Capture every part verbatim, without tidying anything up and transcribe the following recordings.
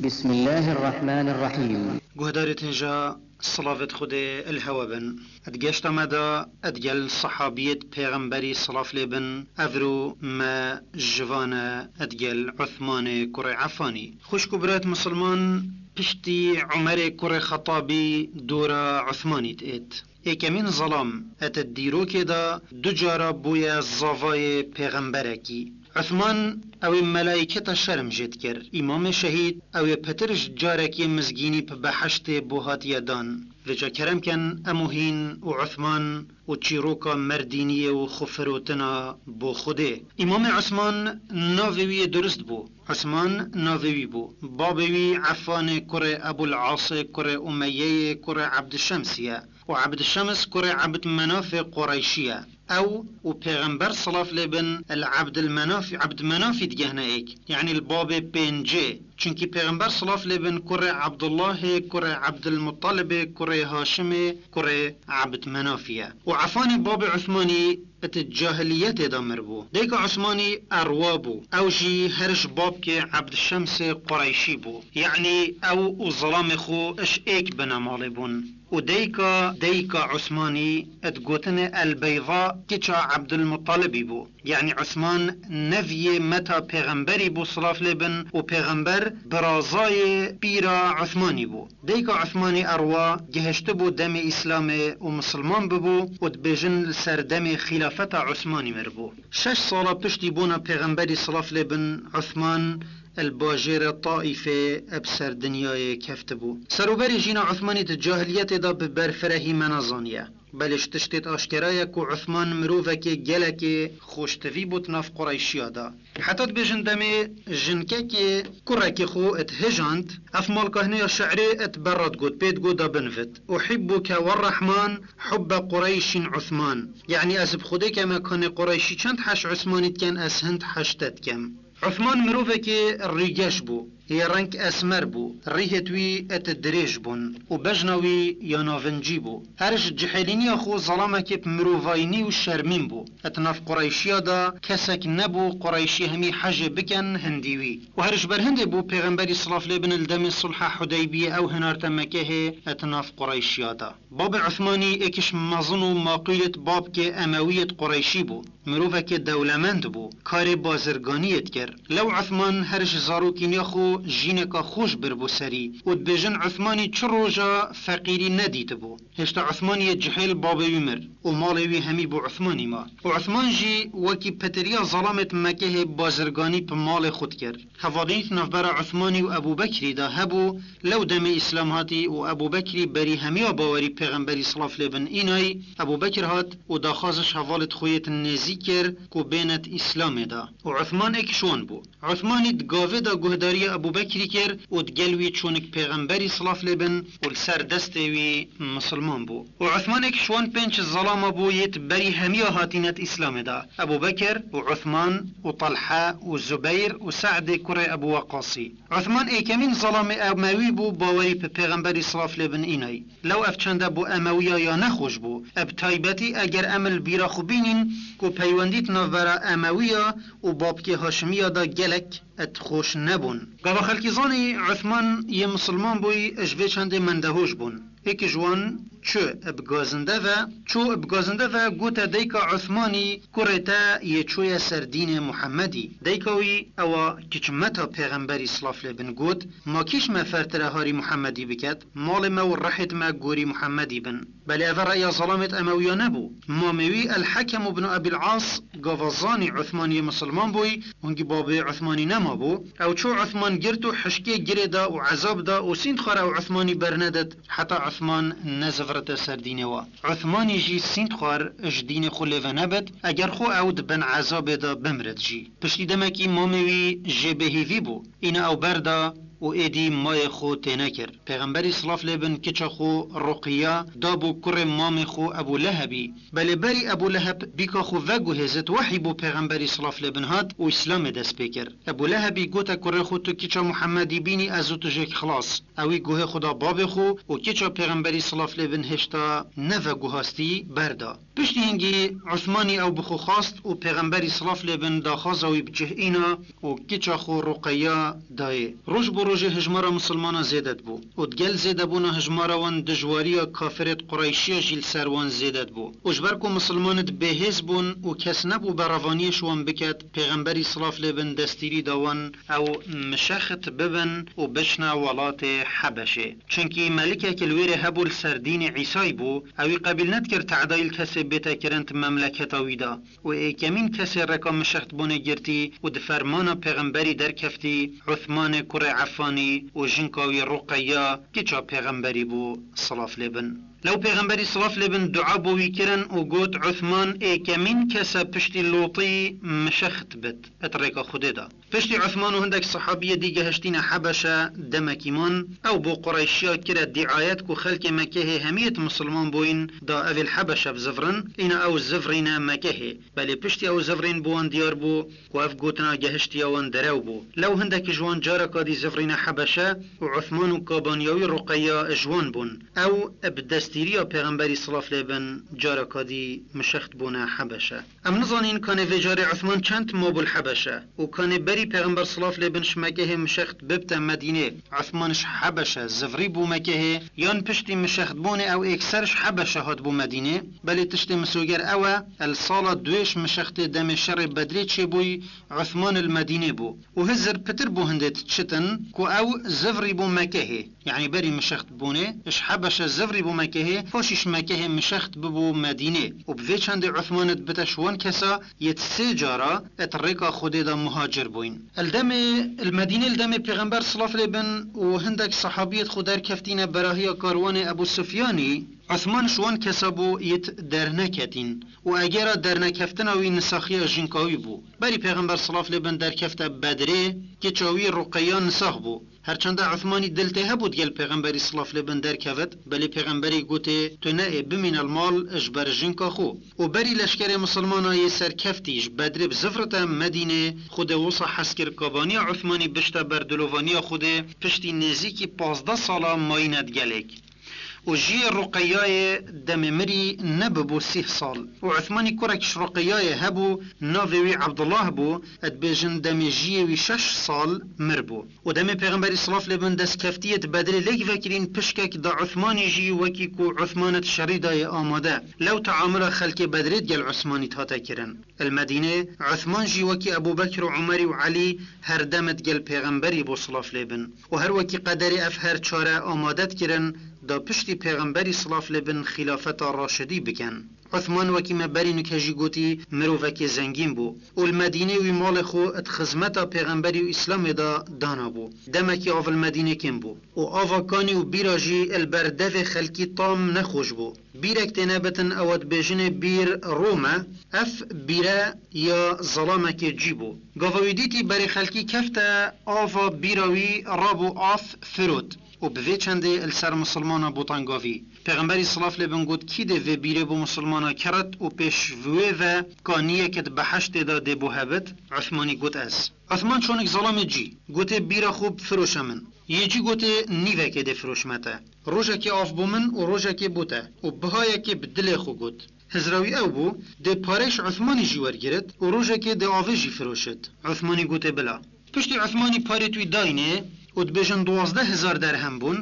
بسم الله الرحمن الرحيم. Guhdarêt hêja, silavêt Xwedê li hewe bin. Di geşta me de digel sehabiyêt pêxemberî silav lê bin, evro me ji van e digel Uthmanê kurê Effanî. Xwişk û birayêt misilman, piştî Umerê kurê Xetabî dora Uthmanî diêt. Êkemîn zilam, et dîrokê de du cara bûye zavayê pêxemberekî. Uthman ew ê melayîketa şerm jê dikir. Îmamê şehîd ew ê pitir ji carekê mizgînî bi beheştê bo hatiye dan. Vêca kerem ken em û hîn û Uthman û çîroka merdîniyê û xwefirotina bo Xwedê. Îmamê Uthman navê wî yê durist bû. Uthman navê wî bû. Babê wî Effanê kurê Ebul Asê kurê Umeyeyê kurê Ebdişemsî ye. û Ebdişems kurê Ebdmenafê Qureyşî ye. Ew û Pêxember silav lê bin li Ebdilmenafî, Ebdmenafî digehne êk, yanî li babê pêncê. Çunkî Pêxember silav lê bin kurê Ebdullahê, kurê Ebdilmutalibê, kurê Haşimê, kurê Ebdmenafî ye. Û Efanê babê Usmanî di cahiliyetê de miribû. Dayika Usmanî Erwa bû. Ew jî her ji babkê Ebdişemsê Qureyşî bû. Yanî ew û zilamê xwe ji êk bine malê bûn. û dayika dayika Usmanî di gotinê El Beyza kiça Ebdilmutalibî bû. Yanî Usman neviyê meta pêxemberî bû silav lê bin û pêxember birazayê pîra Usmanî bû. Dayika Usmanî Erwa gihiştibû demê Îslamê û misilman bibû û dibêjin li ser demê xîlafeta Usmanî miribû. Şeş sala piştî bona pêxemberî silav lê bin Usman li bajêra Taîfê bi ser dinyayê keftibû. Serûberê jîna Usmanî di cahiliyetê de bi berfirehî me nezaniye. Belê ji tiştê aşkera ye ku Usman mirovekê gelekê xweştivî bû di nav Qureyşiya de. Heta dibêjin demê jinkekê kurekê xwe dihijand, ev malkahneya şi'rê di ber re digot, pê digot da binivit: "Uhibbuke werrahman hubbe Qureyşin Usman." Yanî ez bi Xwedê ke me kanê Qureyşî çend heş Usmanî dikin, ez hind heş te dikim. Usman mirovekê rîgeş bû, yê reng esmer bû, rîhêt wî et dirêj bûn û bejna wî ya navincî bû. Her ji cihêlîniya xwe zelamekê bi mirovayînî û şermîn bû. Et nav Qureyşiya de kesek nebû Qureyşî hemî hejê bikin hindî wî. Û her ji ber hindê bû pêxemberî silav lê bin li demê sulha Hudeybiyê ew hinarte Mekehê et nav Qureyşiya de. Babê Usmanî êkiş mezin û maqîlêt babkê Emewiyêt Qureyşî bû. Mirovekê dewlemend bû, karê bazirganiyê dikir. Lew Usman her ji zarokîniya xwe jîneka xweş biribû serî û dibêjin Usmanî çi roja feqîrî nedîtibû. Hêşta Usmanî yê cihêl babê wî mir û malê wî hemî bo Usmanî ma. Û Usman jî wekî pitiriya zelamêt Mekehê bazirganî bi malê xwe dikir. Hevalînî di navbera Usmanî û Ebû Bekrî de hebû, lew demê Îslam hatî û Ebû Bekrî berî hemiya bawerî pêxemberî silav lê bin înayî, Ebû Bekir hat û daxwaz ji hevalêt xwe yêt nêzîk kir ku bênet Îslamê de. Û Usman êk ji wan bû. Usmanî di gavê de guhdariya Ebû Bekrî kir û digel wî çûnik pêxemberî silav lê bin û li ser destê wî misilman bû. Û Usman êk ji wan pênc zelama bû yêt berî hemiya hatînet Îslamê de. Ebû Bekir û Usman û Talha û Zubeyr û Se'dê kurê Ebû Weqasî. Usman êkemîn zelamê Emewî bû bawerî bi pêxemberî silav lê bin înayî. Lew ev çende bo Emewiya ya nexweş bû. Bi taybetî eger em li bîra xwe bînîn ku peywendî di navbera Emewiya û babkê Haşimiya de gelek et xweş nebûn. Gava xelkî zanî Usman yê misilman bûyî ji vê çendê mendehoş bûn. Êk ji wan çû bi gazinde ve, çû bi gazinde ve gote dayika Usmanî, kurê te yê çûye ser dînê Muhemmedî. Dayika wî ewa kiçmeta pêxemberî silav lê bin got, ma kîş me fertire harî Muhemmedî biket, malê me û rihêt me gorî Muhemmedî bin. Belê eve reya zelamêt Emewiya nebû. Mamê wî El-Hekem ibn Ebil As gava zanî Usman yê misilman bûyî, hingî babê Usmanî nemabû. Ew çû Usman girt û hişkê girê da û ezab da û sînd xwar ew Usmanî bernedet, heta Usman nezivirite ser dînê wa. Usmanî jî sînd xwar ji dînê xwe lê venebit, eger xwe ew di bin ezabê de bimirit jî. Piştî demekî mamê wî jê bêhîvî bû. Îna ew berda û êdî mayê xwe tênekir. Pêxemberî silav lê bin kiça xwe Ruqiya dabû kurê mamê xwe Ebû Lehebî. Belê berî Ebû Leheb bîka xwe veguhêzit, wehî bû pêxemberî silav lê bin hat û Îslamê dest pê kir. Ebû Lehebî gote kurê xwe tu kiça Muhemmedî bînî ez û tu jêk xilas. Ewî guhê xwe da babê xwe û kiça pêxemberî silav lê bin hêşta neveguhastî berda. Piştî hingî Usmanî ew bi xwe xwast û pêxemberî silav lê bin daxwaza wî bi cih îna û kiça xwe Ruqeya dayê. Roj bi rojê hijmara misilmana zêde dibû û digel zêdebûna hijmara wan dijwariya kafirêd Qureyşiya jî li ser wan zêde dibû û ji ber ku misilmanêd bêhêz bûn û kes nebû berevaniyê ji wan biket, Pêxemberî silav lê bin destîrî da wan ew mişext bibin û biçine welatê Hebeşê. Çunkî melikek li wêrê hebû li ser dînê Îsayî bû, ewî qebîl nedikir te'dayî li kesê bête kirin di memleketa wî de. Û êkemîn kesê rêka mişextbûnê girtî û di fermana pêxemberî derkeftî Uthmanê kurê Effanî û jinka wî Ruqeyya kiça pêxemberî bû, silav lê bin. Lew pêxemberî silav lê bin dua bo wî kirin û got, Uthman êkemîn kes e piştî Lûtî mişext bit di rêka Xwedê de. Piştî Uthman û hindek sehabiyê dî gehiştîne Hebeşe, demekî man, ew bo Qureyşiya kire dîayet ku xelkê Mekehê hemiyê di misilman bûyîn, da ev ê li Hebeşe bizivrin, îna ew zivrîne Mekehê. Belê piştî ew zivrîn bi wan diyar bû ku ev gotina gehiştiya wan derew bû. Lew hindek ji wan careka dî zivrîne Hebeşe û Uthman û kabaniya wî Ruqeyya ji wan bûn. Ew bi destîriya Pêxemberî silav lê bin careka dî mişext bûne Hebeşe. Em nizanîn kanê vê carê Uthman çend mabû li Hebeşe û kanê berî Pêxember silav lê bin ji Mekehê mişext bibte Medînê, Uthman ji Hebeşe zivrî bû Mekehê, yan piştî mişextbûnê ew êkser ji Hebeşe hatibû Medînê, belê tiştê misoger ew e, li sala duêş mişextê demê şerê Bedrê çêbûyî, Uthman li Medînê bû û hizir pitir bû hindê diçitin ku ew zivrî bû Mekehê. Yanî berî mişext bûnê, ji Hebeşe zivrî bû Mekehê, paşî ji Mekehê mişext bibû Medînê û bi vê çendê Uthman dibite ji wan kesa yê di sê cara di rêka Xwedê de muhacir bûyîn. Li demê, li Medînê li demê Pêxember silav lê bin û hindek sehabiyê xwe derkeftîne berahiya karwanê Ebû Sufyanî, Uthman ji wan kesa bû yê di derneketîn û egera dernekeftina wî nisaxiya jinka wî bû. Berî Pêxember silav lê bin derkefte Bedrê, kiça wî Ruqeyya nisax bû. Her çende Uthmanî dil tê hebû digel Pêxemberî silav lê bin derkevit, belê Pêxemberî gotê, Tu neê bimîne li mal ji ber jinka xwe. Û berî leşkerê misilmana yê serkeftî ji Bedrê bizivrite Medînê, Xwedê wisa hez kir kabaniya Uthmanî bişte ber dilovaniya Xwedê, piştî nêzîkî pazdeh sala mayîne digelêk. Û jiyê Ruqeyyayê demê mirî nebibû sîh sal. Û Uthmanî kurek ji Ruqeyyayê hebû, navê wî Ebdullah bû, dibêjin demê jiyê wî şeş sal mir bû. Û demê Pêxemberî silav lê bin destkeftiyê di Bedrê lêk vekirîn pişkek da Uthmanî jî wekî ku Uthman di şerî dayê amade. Lew teamula xelkê Bedrê digel Uthmanî dihate kirin. Li Medînê, Uthman jî wekî Ebû Bekr û Umerî û Elî her dem digel Pêxemberî bû silav lê bin. Û her wekî qederê ev her çare amade dikirin, da piştî Pêxemberî silav lê bin xîlafeta Raşidî bikin. Uthman wekî me berî nûke jî gotî mirovekê zengîn bû û li Medînê wî malê xwe di xizmeta Pêxemberî û Îslamê de dana bû. Demekî av li Medînê kêm bû û ava kanî û bîra jî li ber devê xelkî tam nexweş bû. Bîrek têne bitin ewa dibêjinê bîr Rûm e, ev bîre ya zelamekê cî bû. Gava wî dîtî berê xelkî kefte ava bîra wî rabû av firot û bi vê çendê li ser misilmana bû tengavî. Pêxemberî silav lê bin got, Kî dê vê bîrê bo misilmana keret û pêş wê ve kaniyeke di beheştê de dê bo hebit? Uthmanî got, Ez. Uthman çonik zelamê cî, gotê, Bîra xwe bifiroşe min. Yê cî gotê, Nîvekê dê firoşme te. Rojekê av bo min û rojekê bo te û bihayekê bi dilê xwe got. Hizra wî ew bû, dê parey ji Uthmanî jî wergirit û rojekê dê avê jî firoşit. Uthmanî gotê, Bila. Piştî Uthmanî parêt wî dayînê û dibêjin duwazdeh hezar derhem bûn,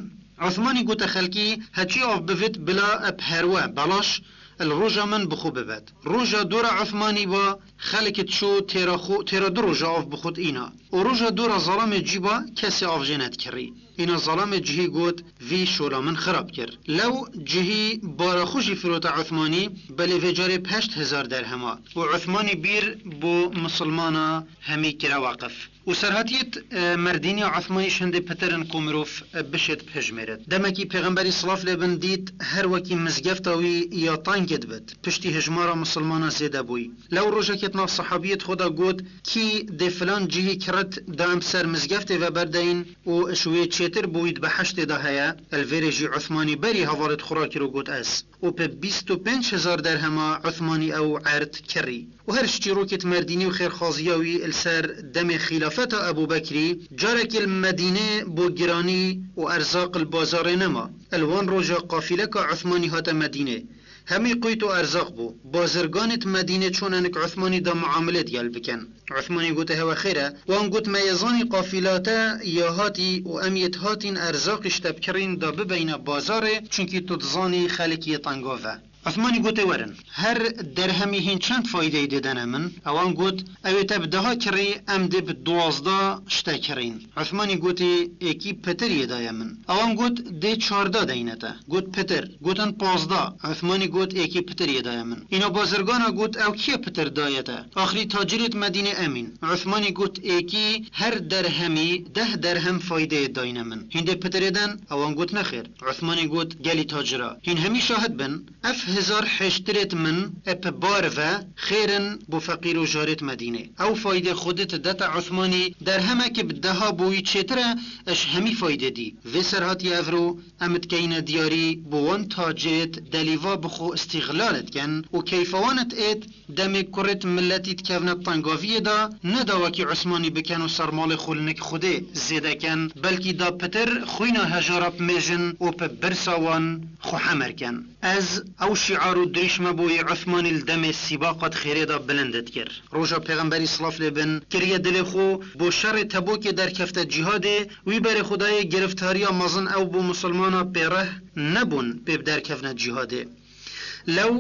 Uthmanî gote xelkî, Heçî av bivit bila bi herwe, belaş, li roja min bi xwe bibet. Roja dora Uthmanî ba, xelk diçû têra xwe, têra du roja av bi xwe diîna. Û roja dora zelamê cî ba, kesê av jê nedikirî. Îna zelamê cihî got, Vî şola min xirab kir. Lew cihî bara xwe jî firote Uthmanî, belê vê carê bi heşt hezar derhema. Û Uthmanî bîr bo misilmana hemî kire weqif. Û serhatiyêt, e, merdîniya Uthmanî ji hindê pitir in ku mirov, e, bişêt bihijmêrit. Demekî Pêxemberî silav lê bin dît her wekî mizgefta wî ya tengê dibit. Piştî hijmara misilmana zêde bûyî. Lew rojekê di nav sehabiyêt xwe de got, Kî dê filan cihî kirit da em ser mizgeftê ve berdeyîn û ji wê çêtir bo wî di beheştê de heye, li vêrê jî Uthmanî berî hevalêt xwe rakir û got, Ez. Û bi bîst û pênc hezar derhema Uthmanî ew erd kirî. Û her ji çîrokê di merdînî û xêrxwaziya wî li ser demê xîlafeta Ebû Bekrî, carekê li Medînê bo giranî û erzaq li bazarê nema. Li wan roja qafîleka Uthmanî hate Medînê. Hemî qûyt û erzaq bû. Bazirganêt Medînê çûne nik Uthmanî da muamelêt gel bikin. Uthmanî gote hewe xêr e. Wan got me yê zanî qafîla te ya hatî û em yê hatîn erzaqî ji te bikirîn da bibeyne bazarê, çunkî tu dizanî xelk yê tengav e. Uthmanî gote werin, her derhemî hîn çend faydeyê dêdene min? Ewan got, ew ê te bi deha kirî, em dê bi duwazdeh ji te kirîn. Uthmanî gotî, êkî pitir yê daye min. Ewan got, dê çardeh deyne te. Got, pitir. Gotin, pazdeh. Uthmanî got, êkî pitir yê daye min. Îna bazirgana got, ew kî ye pitir daye te? Axirî tacirêt Medînê em în. Uthmanî got, êkî her derhemî deh derhem faydeyê dayne min. Hîn dê pitirê den? Ewan got, nexêr. Uthmanî got, gelî tacira. Hîn hemî şahid bin. Ev hezar hêştirêt min ê bi bar ve xêr in bo feqîr û jarêt Medînê. Ew faydê xwedê tu dete Uthmanî, derhemek bi deha bo wî çêtir e, ji hemî faydê dî. Vê ser hatiye evro em dikeyne diyarî bo wan tacêt delîva bi xwe îstîxlal dikin û keyfa wan êt demê kurêt miletî dikevne tengaviyê de, ne da wekî Uthmanî bikin û sermalê xwe li nik Xwedê zêde kin, belkî da pitir xwîna hejara bimêjin û bi birsa wan xwe hemer kin. Ez ew şiar û dirîşme bo yê Uthmanî li demê sîbaqa di xêrê de bilind dikir. Roja Pêxemberî silav lê bin kiriye dilê xwe bo şerê Tebokê derkefte cîhadê, wî berê xwe dayê giriftariya mezin ew bo misilmana pêreh nebûn pê bi derkevne cîhadê. Lew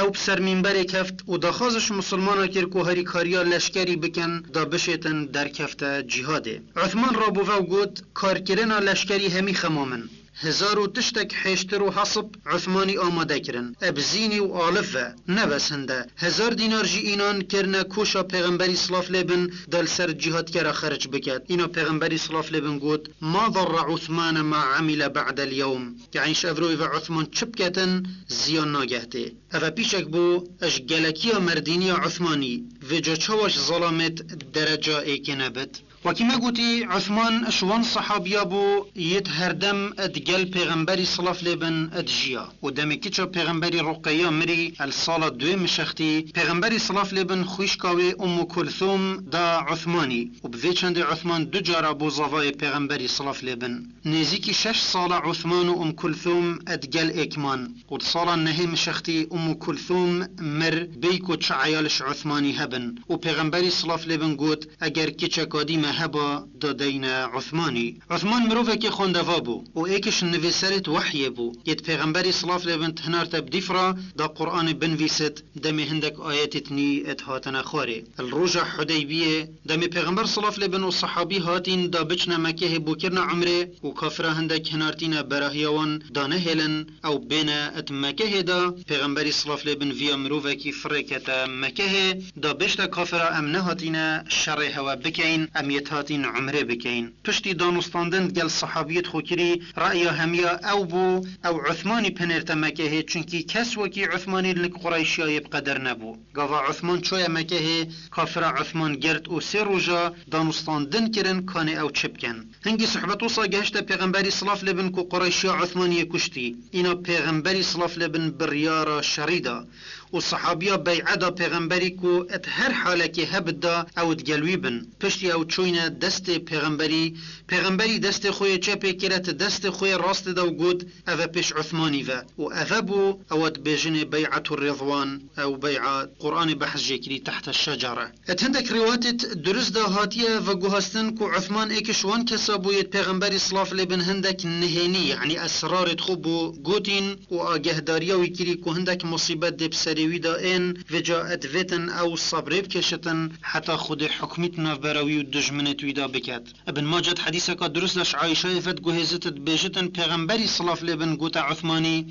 ew bi ser mînberê keft û daxwaz ji misilmana kir ku harîkariya leşkerî bikin da bişêtin derkefte cîhadê. Uthman rabûve û got, karkirina leşkerî hemî xema min. Hezar û tiştek hêştir û hesib Uthmanî amade kirin. Ê bi zînî û alif ve, ne bes hinde. Hezar dînar jî înan kirine koşa Pêxemberî silav lê bin da li ser cîhadkera xerc biket. Îna Pêxemberî silav lê bin got, "Ma darra Uthmane ma amile ba'del yewm." Yanî ji evroyê ve Uthman çi biketin, ziyan nagehtê. Eve pîşek bû, ji gelekiya merdîniya Uthmanî, vêca çawa ji zelamêt dereca êkê nebit? Wekî me gotî, Uthman ji wan sehabiya bû, yêt herdem di gel Pêxemberî silav lê bin dijiya. Û demê kiça Pêxemberî Ruqeya mirî, el sala duê mişextî, Pêxemberî silav lê bin xwîşka wê Ummu Kulthum da Uthmanî. Û bi vê çendê Uthman du cara bû zavayê Pêxemberî silav lê bin. Nêzîkî şeş sala Uthman û Umm Kulthum di gel êk man. Û di sala nehê mişextî Ummu Kulthum mir, bêyî ku çi eyal ji Uthmanî hebin. Û Pêxemberî silav lê bin got, eger kiçeka dî me heba, da deyne Uthmanî. Uthman mirovekî xwendeva bû û êk ji nivîserêt wehyê bû. Yêt Pêxemberî silav lê bin di hinarte bi dîf re da Quranê binivîsit, demê hindek ayetêt nî êt hatine xwarê. Li roja Hudeybiyê, demê Pêxember silav lê bin û sehabî hatîn da biçine Mekehê bo kirina umrê û kafira hindek hinartîne berahiya wan da nehêlin, ew bêne et Mekehê de, Pêxemberî silav lê bin viya mirovekî firê kete Mekehê, da bêjte kafira em nehatîne şerê hewe bikeyin, em yêt hatîn umrê bikeyin. Piştî danûstandin digel sehabiyêt xwe kirî, re'ya hemiya ew bû, ew Uthmanî pinêrte Mekehê, çunkî kes wekî Uthmanî li nik Qureyşiya yê bi qeder nebû. Gava Uthman çoye Mekehê, kafira Uthman girt û sê roja danûstandin kirin kanê ew çi bikin. Hingî sohbet wisa gehişte Pêxemberî silav lê bin ku Qureyşiya Uthmaniyê kuştî. Îna Pêxemberî silav lê bin biryara şerî da. Û sehabiya bey'e da Pêxemberî ku et her halekê hebit da ew digel wî bin. Piştî ew çûyne destê Pêxemberî, Pêxemberî destê xwe yê çepê kire ti destê xwe yê rastê de û got, eve pêş Uthmanî ve. Û eve bû ewa dibêjinê bey'etu Rêdwan, ew bey'a Qur'anê behs jê kirî tehte şecere. Et hindek rîwatêt durist de hatiye veguhastin ku Uthman êk ji wan kesa bû yêt Pêxemberî silav lê bin hindek nihênî, yanî esrarêt xwe bû gotîn û agehdariya wî kirî ku hindek musîbet dê bi serê wî de ên, vêca et vêtin ew sebrê bikêşitin heta Xwedê hukmî di navbera wî û dijminêt wî de biket. Ibn Mace di hedîseka durist de ji Ayşeyê ve diguhêzit dibêjitin Pêxemberî silav lê bin gote Uthmanî,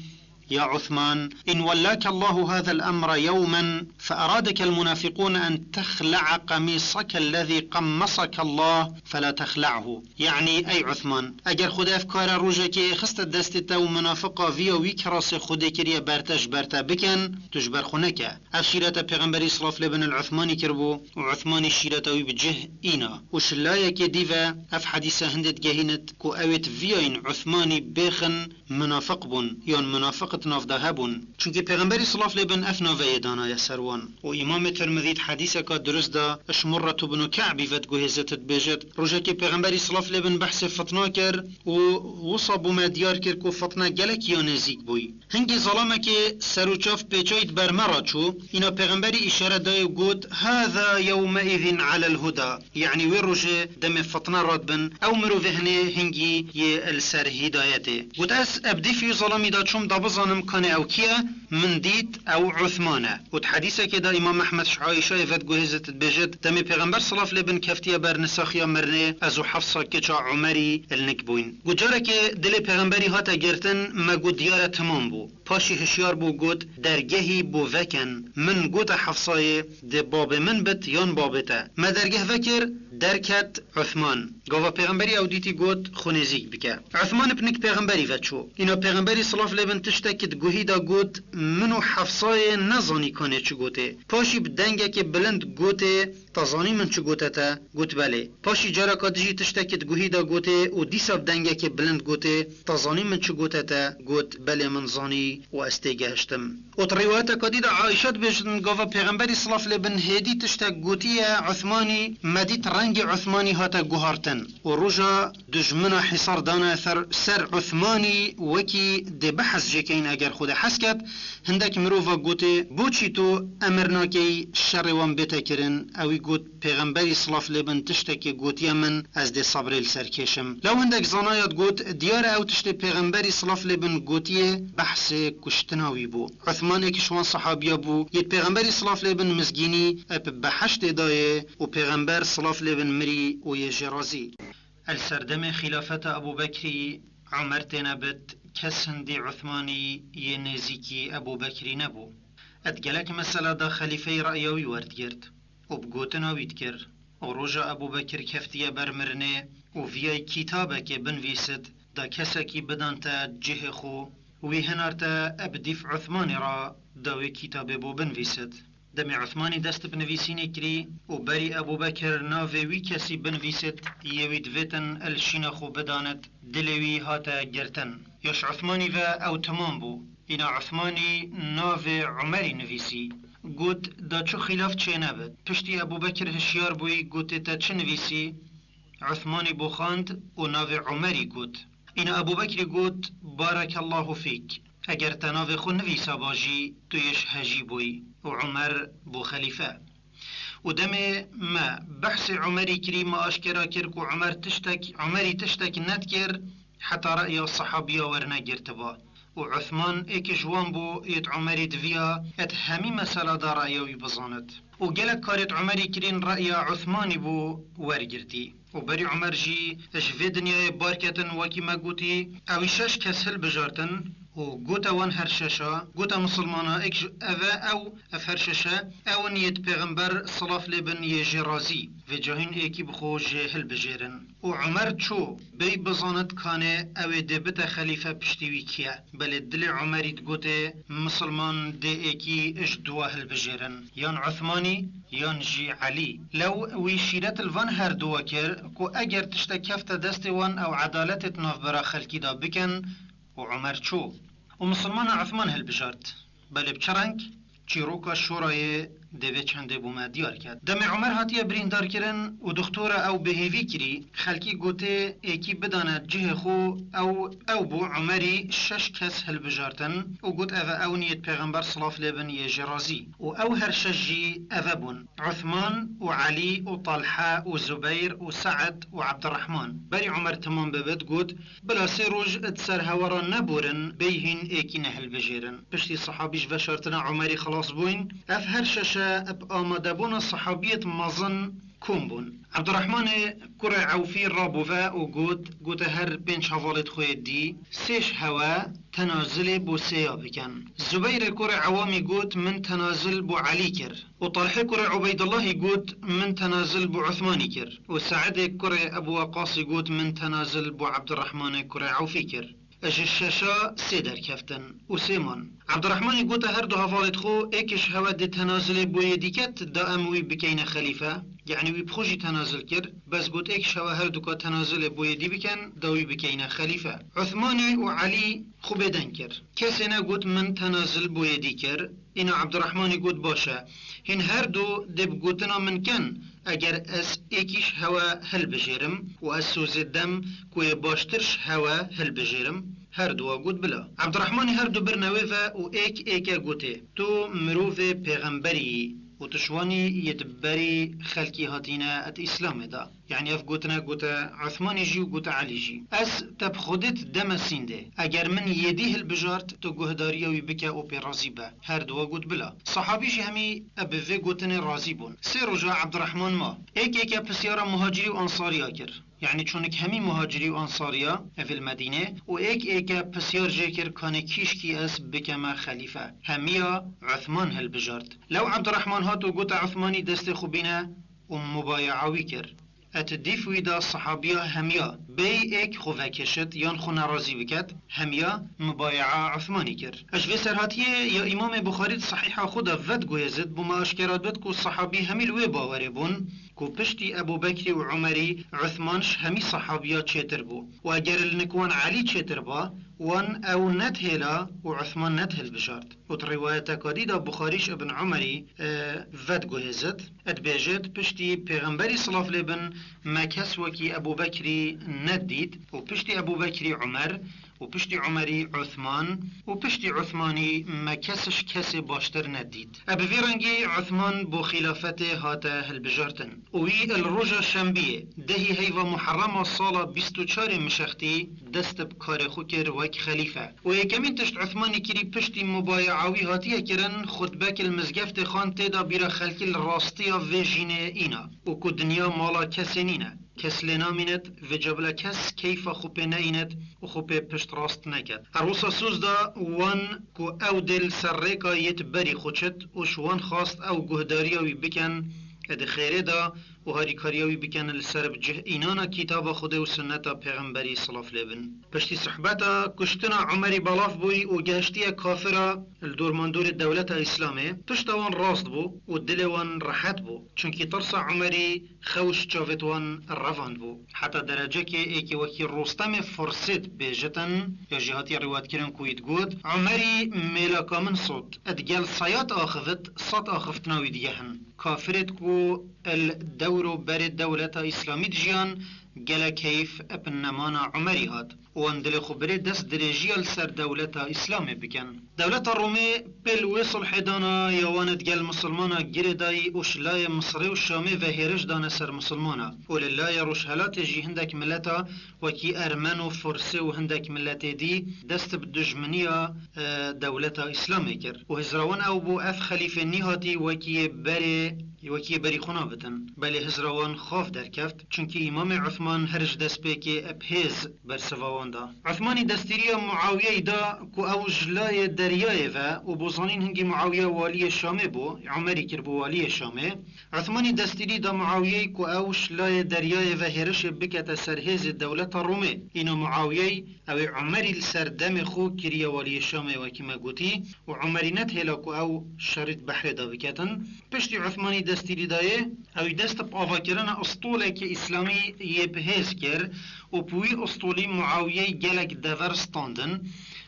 يا عثمان، إن ولاك الله هذا الأمر يوما فأرادك المنافقون أن تخلع قميصك الذي قمصك الله فلا تخلعه. Yanî, ey Uthman, eger Xwedê ev kare rojekê xiste destê te û munafiqa viya wî kirasê Xwedê kiriye ber te ji ber te bikin, tu ji ber xwe neke. Ev şîrete Pêxemberî silav lê bin li Uthmanî kiribû û Uthmanî şîreta wî bi cih îna. Û ji layekê dî ve ev hedîse hindê digehînit ku ew êt viyayîn Uthmanî bêxin munafiq bûn, yan munafiq nav de hebûn. Çunkî Pêxemberî silav lê bin ev naveyê danaye ser wan. Û Îmamê Tirmidî di hedîseka dirust de ji Murretu bin Ke'bî ve diguhêzit dibêjit, rojekê Pêxemberî silav lê bin behsê fitna kir û wisa bo me diyar kir ku fitne gelek ya nêzîk bûy. Hingî zalamekê serûçav pêçayî di ber me re çû, îna Pêxemberî îşare dayê û got, "Hâzâ yewmeîzîn alel huda." Yanî wê rojê demê fitne radibin, ew mirovê hinê hingî yê li ser hîdayetê. Got, ez eb dîf wî zalamî de çûm da bizanim kanê ew kî ye, min dît ew Uthman e. Û di hedîsekê de Îmam Ehmed ji Aîşayê ve diguhêzit dibêjit, demê Pêxember silav lê bin keftiye ber nisaxiya mirinê, ez û Hefsa kiça Umerî li nik bûyn. Got, carekê dilê Pêxemberî hate girtin, me got diyare timam bû. Paşî hişyar bû, got, dergehî bo veken. Min gote Hefsayê, dê babê min bit yan babê te. Me dergeh vekir, derket Uthman. Gava Pêxemberî ew dîtî, got, xwe nêzîk bike. Uthman bi nik Pêxemberî ve çû. Îna Pêxemberî silav lê bin tiştekî di guhî de got, min û Hefsayê nezanî kanê çi gotê. Paşî bi dengekê bilind gotê, "Te zanî min çi gote te?" Got, "Belê." Paşî careka dijî tiştekî di guhî de gotê û dîsa bi dengekê bilind gotê, "Te zanî min çi gote te?" Got, "Belê min zanî û ez têgehiştim." Û di rîwayeteka dî de Aîşe dibêjin, gava Pêxemberî silav lê bin hêdî tiştek gotiye Uthmanî, me dît rengê Uthmanî hate guhartin. Û roja dujmina hîsar dane ser, ser Uthmanî wekî dê behs jê keyin eger Xwedê hez ket, hindek mirova gotê, "Boçî tu emir nakey şerê wan bête kirin?" Ewî got, "Pêxemberî silav lê bin tiştekê gotiye min, ez dê sebrê li ser kêşim." Lew hindek zanaya digot, diyar e ew tiştê Pêxemberî silav lê bin gotiye behsê kuştina wî bû. Uthman êk ji wan sehabiya bû, yê di Pêxemberî silav lê bin mizgînî bi behiştê dayê û Pêxember silav lê bin mirî û yê jê razî. Li ser demê xîlafeta Ebû Bekrî, Umer têne bit, kes hindî Uthmanî yê nêzîkî Ebû Bekrî nebû. Di gelek mesele de xelîfeyî reya wî werdigirt û bi gotina wî dikir. Û roja Ebû Bekir keftiye ber mirinê û viyay kîtabekê binivîsit, da kesekî bidan te cihê xwe, wî hinarte bi dîf Uthmanî re da wê kîtabê bo binivîsit. Demê Uthmanî dest bi nivîsînê kirî û berî Ebû Bekir navê wî kesî binivîsit, yê wî divêtin li şîna xwe bidanit, dilê wî hate girtin. Ya ji Uthmanî ve ew timam bû. Îna Uthmanî navê Umerî nivîsî. Got, da çi xîlaf çênebit. Piştî Ebû Bekir hişyar bûyî, gotê, te çi nivîsî? Uthmanî bo xwend û navê Umerî got. Îna Ebû Bekrî got, "Barekellahu fîk. Eger te navê xwe nivîsaba jî, tu yê ji hejî bûyî." Û Umer bû xelîfe. Û demê me behsê Umerî kirî, me aşkera kir ku Umer tiştek, Umerî tiştek nedikir, heta reya sehabiya wernegirtiba. Û Uthman êk ji wan bû, yê di Umerî diviya, di hemî mesela de reya wî bizanit. Û gelek karê di Umerî kirîn reya Uthmanî bû wergirtî. Û berî Umer jî ji vê dinyayê bar ketin, wekî me gotî, ewî şeş kes hilbijartin û gote wan her şeşa, gote misilmana, êk ji ev e, ew, ev her şeş e, ew in yê di Pêxember silav lê bin yê jê razî, vê cahîn êkî bi xwe jê hilbijêrin. Û Umer çû, bêy bizanit kanê ew ê dê bite xelîfe piştî wî kî ye. Belê dilê Umerî digotê, misilman dê êkî ji duwa hilbijêrin, yan Uthmanî, yan jî Elî. Lew wî şîret li van her duwa kir ku eger tiştek kefte destê wan, ew edaletê di navbera xelkî de bikin û Umer çû. Û misilmana Uthman hilbijart. Belê bi çi reng? Çîroka şorayê dê vê çendê bo me diyar ket. Demê Umer hatiye birîndarkirin û dixtora ew bêhêvî kirî, xelkî gotê, êkî bidane cihê xwe, ew, ew bû Umerî şeş kes hilbijartin û got, ev e ew in yê di Pêxember silav lê bin yê jê razî. Û ew her şeş jî ev e bûn, Uthman û Elî û Talha û Zubeyr û Se'd û Ebdirrehman. Berî Umer timam bibe, digot, bila sê roj di ser hewa re neborin, bêy hîn êkî nehilbijêrin. Piştî sehabî ji veşartina Umerî xilas bûyn, ev her şeşe bi amadebûna sehabiyêt mezin kom bûn. Ebdirehmanê kurê Ewfî rabû ve û got, gote, her pênc hevalêt xwe yê dî, sê ji hewe tenazilê bo sêya bikin. Zubeyrê kurê Ewamî got, min tenazil bo Elî kir. Û Talhê kurê Ubeydillahî got, min tenazil bo Uthmanî kir. Û Seedê kurê Ebû Weqasî got, min tenazil bo Ebdirehmanê kurê Ewfî kir. Ji şeşa sê derkeftin û sê man. Ebdirehmanî gote her du hevalêt xwe, êk ji hewe dê tenazilê bo yê dîket, da em wî bikeyne xelîfe. Yanî wî bi xwe jî tenazil kir, bes got êk ji hewa her duka tenazilê bo yêdî bikin, dawî bikeyne xelîfe. Uthmanî û Elî xwe bêdeng kir. Kesê negot min tenazil bo yêdî kir. Îna Ebdurehmanî got baş e. Hîn her du dê bi gotina min kin, eger ez êkî ji hewa hilbijêrim û ez sozê dem ku yê baştir ji hewa hilbijêrim. Her duwa got bila. Ebdurehmanî her du birine wê ve û êk êke gotê, tu mirovê pêxemberî yî û tu ji wanî yê di berî xelkî hatîne et Îslamê de. Yanî ev gotine gote Uthmanî jî û gote Elî jî. Ez te bi Xwedê di deme sîndê. Eger min yêdî hilbijart, tu guhdariya wî bike û pê razî be. Her duwa got bila. Sahabî jî hemî e bi vê gotinê razî bûn. Sê roja Ebdurehman ma. Êk êke pisyara muhacirî û ansariya kir. Yanî çonik hemî muhacirî û ansariya ev il Medînê û êk êke pisyar jê kir kanê kîşkî ez bikeme xelîfe. Hemiya Uthman hilbijart. Lew Ebdurehman hat û gote Uthmanî destê xwe bîne û mubaye'a wî kir. Et dîf wî de sahabiya hemiya bêy êk xwe vekişit yan xwe nerazî biket, hemiya mubaye'a Uthmanî kir. Ji vê serhatiyê ya Îmamê Buxarî di Sehîha xwe de vediguhêzit, bo me aşkera dibit ku sahabî hemî li wê bawerê bûn ku piştî Ebû Bekrî û Umerî, Uthman ji hemî sahabiya çêtir bû. Û eger li nik wan Elî çêtir ba, wan ew nedihêla û Uthman nedihilbijart. Û di rîwayeteka dî de Buxarî ji Ibn Umerî, e, vediguhêzit, dibêjit, piştî Pêxemberî silav lê bin me kes wekî Ebû Bekrî nedît û piştî Ebû Bekrî Umer û piştî Umerî Uthman û piştî Uthmanî me kes ji kesê baştir nedît. E bi vî rengî Uthman bo xîlafetê hate hilbijartin û wî li roja şembiyê, dehî heyva Muherrema sala bîst û çarê mişextî dest bi karê xwe kir wek xelîfe. Û yekemîn tişt Uthmanî kirî piştî mubaye'a wî hatiye kirin, xutbek li mizgeftê xwend tê de bîra xelkî li rastiya vê jînê îna û ku dinya mala kesê nîne. Kes lê namînet, vêca bila kes keyfa xwe pê neyînet û xwe pê pişt rast neket. Her wisa soz da wan ku ew dê li ser rêka yêt berî xwe çit û ji wan xwast ew guhdariya wî bikin, e di xêrê de û harîkariya wî bikin li ser bi cih înana kitaba Xwedê û sunneta Pêxemberî silav lê bin. Piştî sohbeta kuştina Umerî belav bûyî û gehiştiye kafira li dormandorê dewleta Îslamê, pişta wan rast bû û dilê wan rehet bû. Çunkî tirsa Umerî xew ji çavêt wan revand bû. Heta derecekê êkê wekî Rostemê Forsê dibêjitin, ya jî hatiye rîwayetkirin ku wî digot, Umerî mêlaka min sot, digel seyad axivit, sed axiftina wî digehin. Kafirêt ku li dewr û berê dewleta Îslamî dijiyan, gelek keyf bi nemana Umerî hat û wan dilê xwe birê dest dirêjiya li ser dewleta Îslamê bikin. Dewleta Romê pê li wê sulhê dana ya wan digel misilmana girêdayî û ji layê Misirê û Şamê ve hêriş dane ser misilmana û li layê rojhelatê jî hindek mileta wekî Ermen û Forsê û hindek miletê dî dest bi dijminiya, e, dewleta Îslamê kir. Û hizra wan ew bû ev xelîfê nîhatî wekî yê berê, wekî yê berî xwe nabitin. Belê hizra wan xaf derkeft, çunkî Îmamê Uthman her ji destpêkê bi hêz bersiva wan da. Uthmanî destîriya Muawiyeyê da ku ew ji layê deryayê ve û bo zanîn hingî Muawiye waliyê Şamê bû, Umerî kiribû waliyê Şamê. Uthmanî destîrî da Muawiyeyê ku ew ji layê deryayê ve hêrişê bikete ser hêzê dewleta Romê. Îna Muawiyeyê ew ê Umerî li ser demê xwe kiriye waliyê Şamê wekî me gotî û Umerî nedihêla ku ew şerî di behrê de biketin. Piştî Uthmanî destîrî dayê, ew ê dest bi avakirina istoleke îslamî yê bi hêz kir û bi wî istolî Muawiyeyê gelek dever standin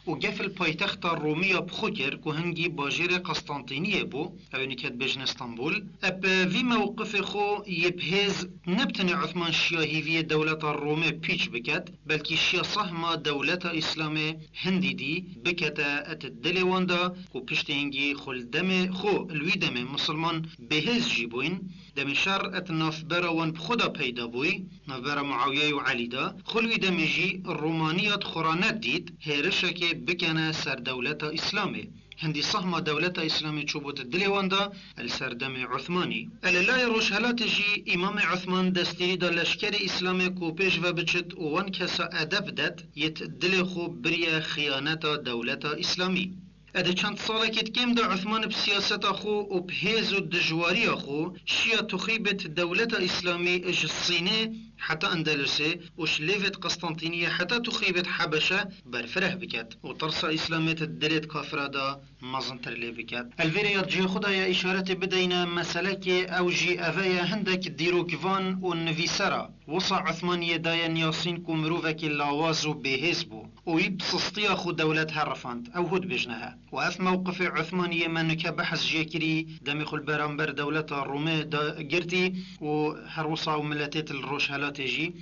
û gef li paytexta Romî ya bi xwe kir ku hingî bajêrê Qestantîniyê bû, ew ê nike dibêjin Stenbul. Bi vî mewqifê xwe yê bi hêz ne bi tenê Uthman şiya hîviyê dewleta Romê pîç biket, belkî şiya sehma dewleta Îslamê hindî dî bikete et dilê wan de ku piştî hingî xwe li demê xwe li wî demê misilman bêhêz jî bûyn. Demê şer et navbera wan bi xwe de peyda bûy, navbera Muawiyeyê û Elî de. Xwe li wî demê jî Romaniya di xwe re nedît hêrişekê bikene ser dewleta Îslamê. Hindî sehma dewleta Îslamê çûbû di dilê wan de li ser demê Uthmanî. Li layê rojhelatê jî Îmamê Uthman destîrî da leşkerê Îslamê ku pêş ve biçit û wan kesa edeb bidet, yêt dilê xwe biriye xiyaneta dewleta Îslamî. Ê di çend salekî di kêm de Uthman bi siyaseta xwe û bi hêz û dijwariya xwe şiya tuxîbêt dewleta Îslamî ji Sînê heta Endelusê û ji lêvêt Qistantîniyê heta tuxîbêt Hebeşe berfireh biket û tirsa Îslamêt di dilêt kafira de mezintir lê biket. Li vê rêya cihê xwe de ye îşaretê bideyne meselekê ew jî eve ye hindek dîrokvan û nivîsera wisa Uthmaniyê daye niyasîn ku mirovekî lawaz û bêhêz bû û wî bi sistiya xwe dewlet herifand. Ew hû dibêjne he. Û ev mewqifê Uthmaniyê me nike behs jê kirî, demê xwe li beramber dewleta Rûmê de girtî û her wisa ew miletêt li Rojhelatê jî.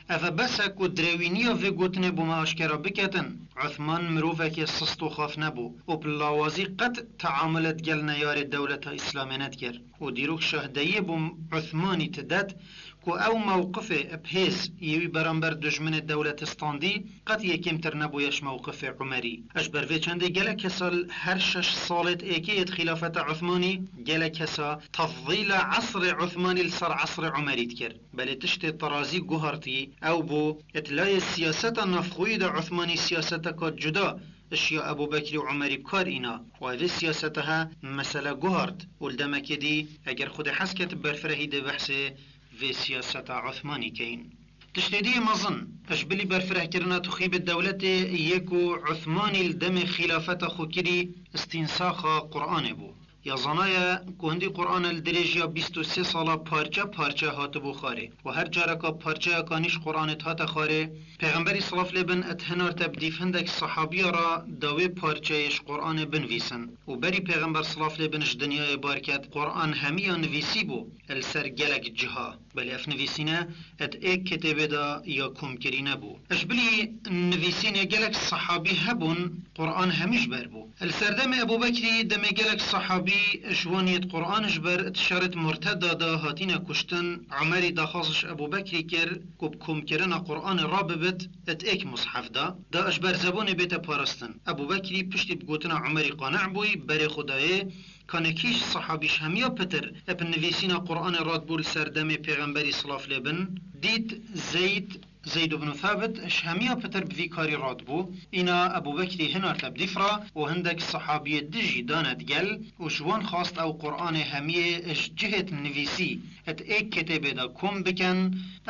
Ev e bes e ku direwîniya vê gotinê bo me aşkera biketin. Uthman mirovekê sist û xaf nebû û bi lawazî qet teamule digel neyarê dewleta Îslamê nedikir û dîrok şahdeyiyê bo Uthmanî didet ku ew mewqifê bi hêz yê wî beramber dijminê dewletê standî qet yê kêmtir nebûye ji mewqifê Umerî. Ji ber vê çendê gelek kesa li her şeş salêt êkê yêt xîlafeta Uthmanî gelek kesa tefdîla esrê Uthmanî li ser esrê Umerî dikir. Belê tiştê tirazî guhartî ew bû, di layê siyaseta navxweyî de Uthmanî siyaseteka cuda ji ya Ebû Bekrî û Umerî bi kar îna û evê siyaseta he mesele guhart û li demekê dî eger Xwedê hez ket berfirehî dê behsê vê siyaseta Uthmanî keyin. Tiştê dî yê mezin, ji bilî berfirehkirina tuxîbê dewletê yê ku Uthmanî li demê xîlafeta xwe kirî, îstînsaxa Quranê bû. Ya zana ye ku hindî Quran li dirêjiya bîst û sê sala parçe parçe hatibû xwarê û her careka parçeyeka nî ji Quranê dihate xwarê, Pêxemberî silav lê bin di hinarte bi dîv hindek sehabiya re da wê parçeyê ji Quranê binivîsin û berî Pêxember silav lê bin ji dinyayê bar ket, Quran hemiya nivîsî bû li ser gelek ciha. Belê ev nivîsîne di êk kitêbê de ya komkirî nebû. Ji bilî nivîsînê gelek sehabî hebûn, Quran hemî ji ber bû. Li serdemê Ebû Bekrî demê gelek sehabî ji wan yêt Quran ji ber di şerêt Murteda de hatine kuştin, Umerî daxwaz ji Ebû Bekrî kir ku bi komkirina Quranê rabibit di êk mushef de, da ji ber zebonê bête parastin. Ebû Bekrî piştî bi gotina Umerî qane bûyî, berê xwe dayê. Kanekî ji sehabî ji hemiya pitir bi nivîsîna Quranê radbû li ser demê Pêxemberî silav lê bin, dît Zeyd, Zeyd ibn Thabit ji hemiya pitir bi vî karî radbû. Îna Ebû Bekrî hinarte bi dîf re û hindek sehabiyê din jî dane digel û ji wan xwest ew Quranê hemiyê ji cihêt nivîsî di êk kitêbê de kom bikin,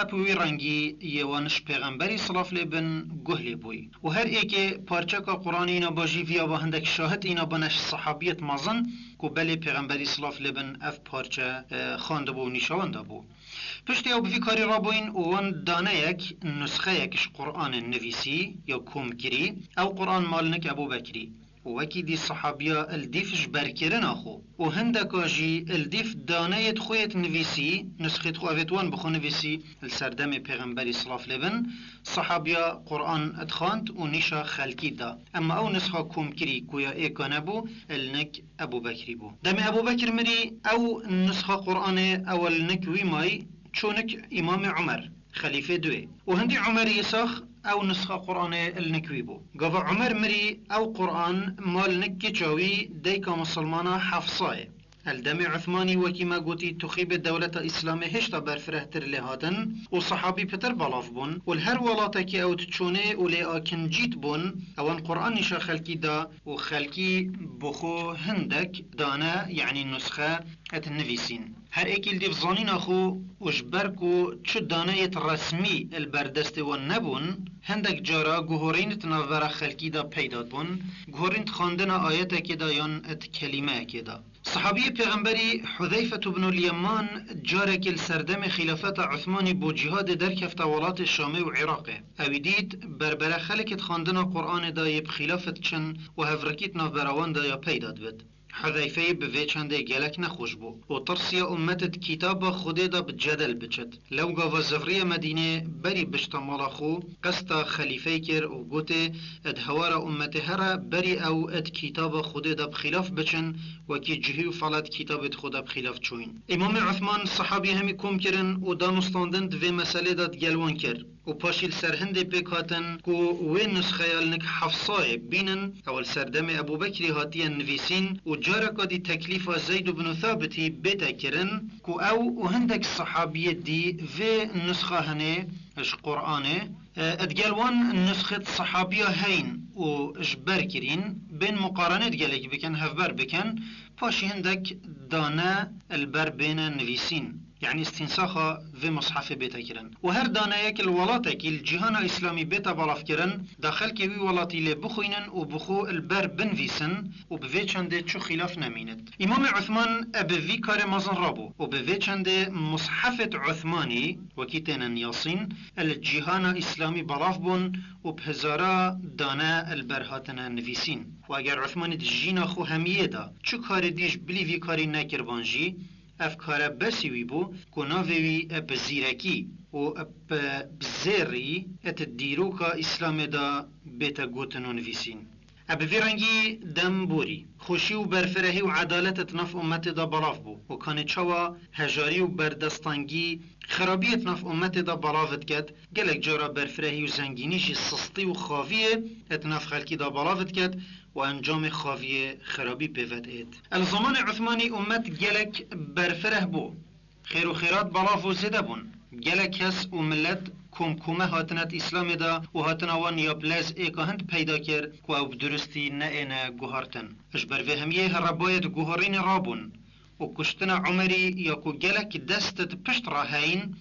ep wî rengî yê wan ji Pêxemberî silav lê bin guh lê bûyî. Û her êkê parçeka Quranê îna ba jî viya ba hindek şahid îna bane ji sehabiyêt mezin ku belê Pêxemberî silav lê bin ev parçe, e, xwendibû û nîşa wan dabû. Piştî ew bi vî karî rabûyîn û wan daneyek, nusxeyek ji Quranê nivîsî ya komkirî, ew Quran ma li nik Ebû Bekrî. Û wekî dî sehabiya li dîf ji berkirina xwe û hindeka jî li dîf daneyêt xwe yêt nivîsî, nusxêt xwe evêt wan bi xwe nivîsî li ser demê Pêxemberî silav lê bin, sehabiya Quran dixwend û nîşa xelkî da. Emma ew nusxa komkirî ku ya êka nebû, li nik Ebû Bekrî bû. Demê Ebû Bekir mirî, ew nusxa Quranê ew li nik wî may, çû nik Îmamê Umer, xelîfê duê. Û hindî Umerî yê sax ew nusxa Quranê li nik wî bû. Gava Umer mirî, ew Quran ma li nik kiça wî, dayika misilmana Hefsayê. Li demê Uthmanî, wekî me gotî, tuxîbê dewleta Îslamê hêşta berfirehtir lê hatin û sehabî pitir belav bûn û li her welatekê ew diçûnê û lê akincît bûn, ewan Quran nîşa xelkî da û xelkî bi xwe hindek dane, yanî nusxe, dinivîsîn. Her êkî li dîv zanîna xwe û ji ber ku çi daneyêt resmî li ber destê wan nebûn, hindek cara guhorîn di navbera xelkî de peyda dibûn, guhorîn di xwendina ayetekê de yan di kelîmeyekê de. Sehabiyê Pêxemberî Hudeyfet ibnul Yeman carekê li serdemê xîlafeta Uthmanî bo cîhadê derkefta welatê Şamê û Iraqê. Ewî dît berbere xelekê di xwendina Quranê de yê bi xîlafê diçin û hevrikî di navbera wan de ya peyda dibit. Hudeyfeyê bi vê çendê gelek nexweş bû û tirsiya ummetê di kitaba Xwedê de bi cedel biçit. Lew gava zivriye Medînê, berî bişta mala xwe, qesta xelîfeyê kir û gotê, di hewara ummetê here berî ew di kitaba Xwedê de bi xîlaf biçin, wekî cihî û felet kitabê di xwe de bi xîlaf çûyîn. Îmamê Uthman sehabî hemî kom kirin û danûstandin di vê meselê de digel wan kir. û paşî li ser hindê pêk hatin ku wê nusxeya li nik Hefsayê bînin, ew li ser demê Ebû Bekrî hatiye nivîsîn û careka dî teklîfa Zeyd ibn Thabitî bête kirin ku ew û hindek sehabiyê dî vê nusxa hene ji Quranê, e, digel wan nusxê di sehabiya heyn û ji ber kirîn, bên muqarenê digel yek bikin, hevber bikin, paşî hindek dane li ber bêne nivîsîn. Yanî îstînsaxa vê mushefê bête kirin. Û her daneyek li welatekî li cîhana îslamî bête belav kirin, da xelkê wî welatî lê bixwînin û bi xwe li ber binivîsin û bi vê çendê çi xîlaf nemînit. Îmamê Uthman e bi vî karê mezin rabû û bi vê çendê mushefêt Uthmanî, wekî tênin Yasîn, li cîhana îslamî belav bûn û bi hezara dane li ber hatine nivîsîn. Û eger Uthmanî di jîna xwe hemiyê de çi karê dî ji bilî vî karî nekiriban jî, ev kare besî wî bû ku navê wî bi zîrekî û bi, bi zêrî di dîroka Îslamê de bête gotin û nivîsîn. E bi vî rengî dem borî, xweşî û berfirehî û edalet di nav ummetê de belav bû û kanê çawa hejarî û berdestengî xirabiyê di nav ummetê de belav diket, gelek cara berfirehî û zengînî jî sistî û xaviyê di nav xelkî de belav diket û encamê xaviyê xirabî pê ve diêt. Li zemanê Uthmanî ummet gelek berfireh bû. Xêr û xêrat belav û zêde bûn. Gelek kes û milet komkome hatine di Îslamê de û hatina wan ya bi lez êka hind peyda kir ku ew bi durustî neêne guhartin. Ji ber vê hemiyê herebayê di guharînê rabûn û kuştina Umerî ya ku gelek dest di pişt re heyîn,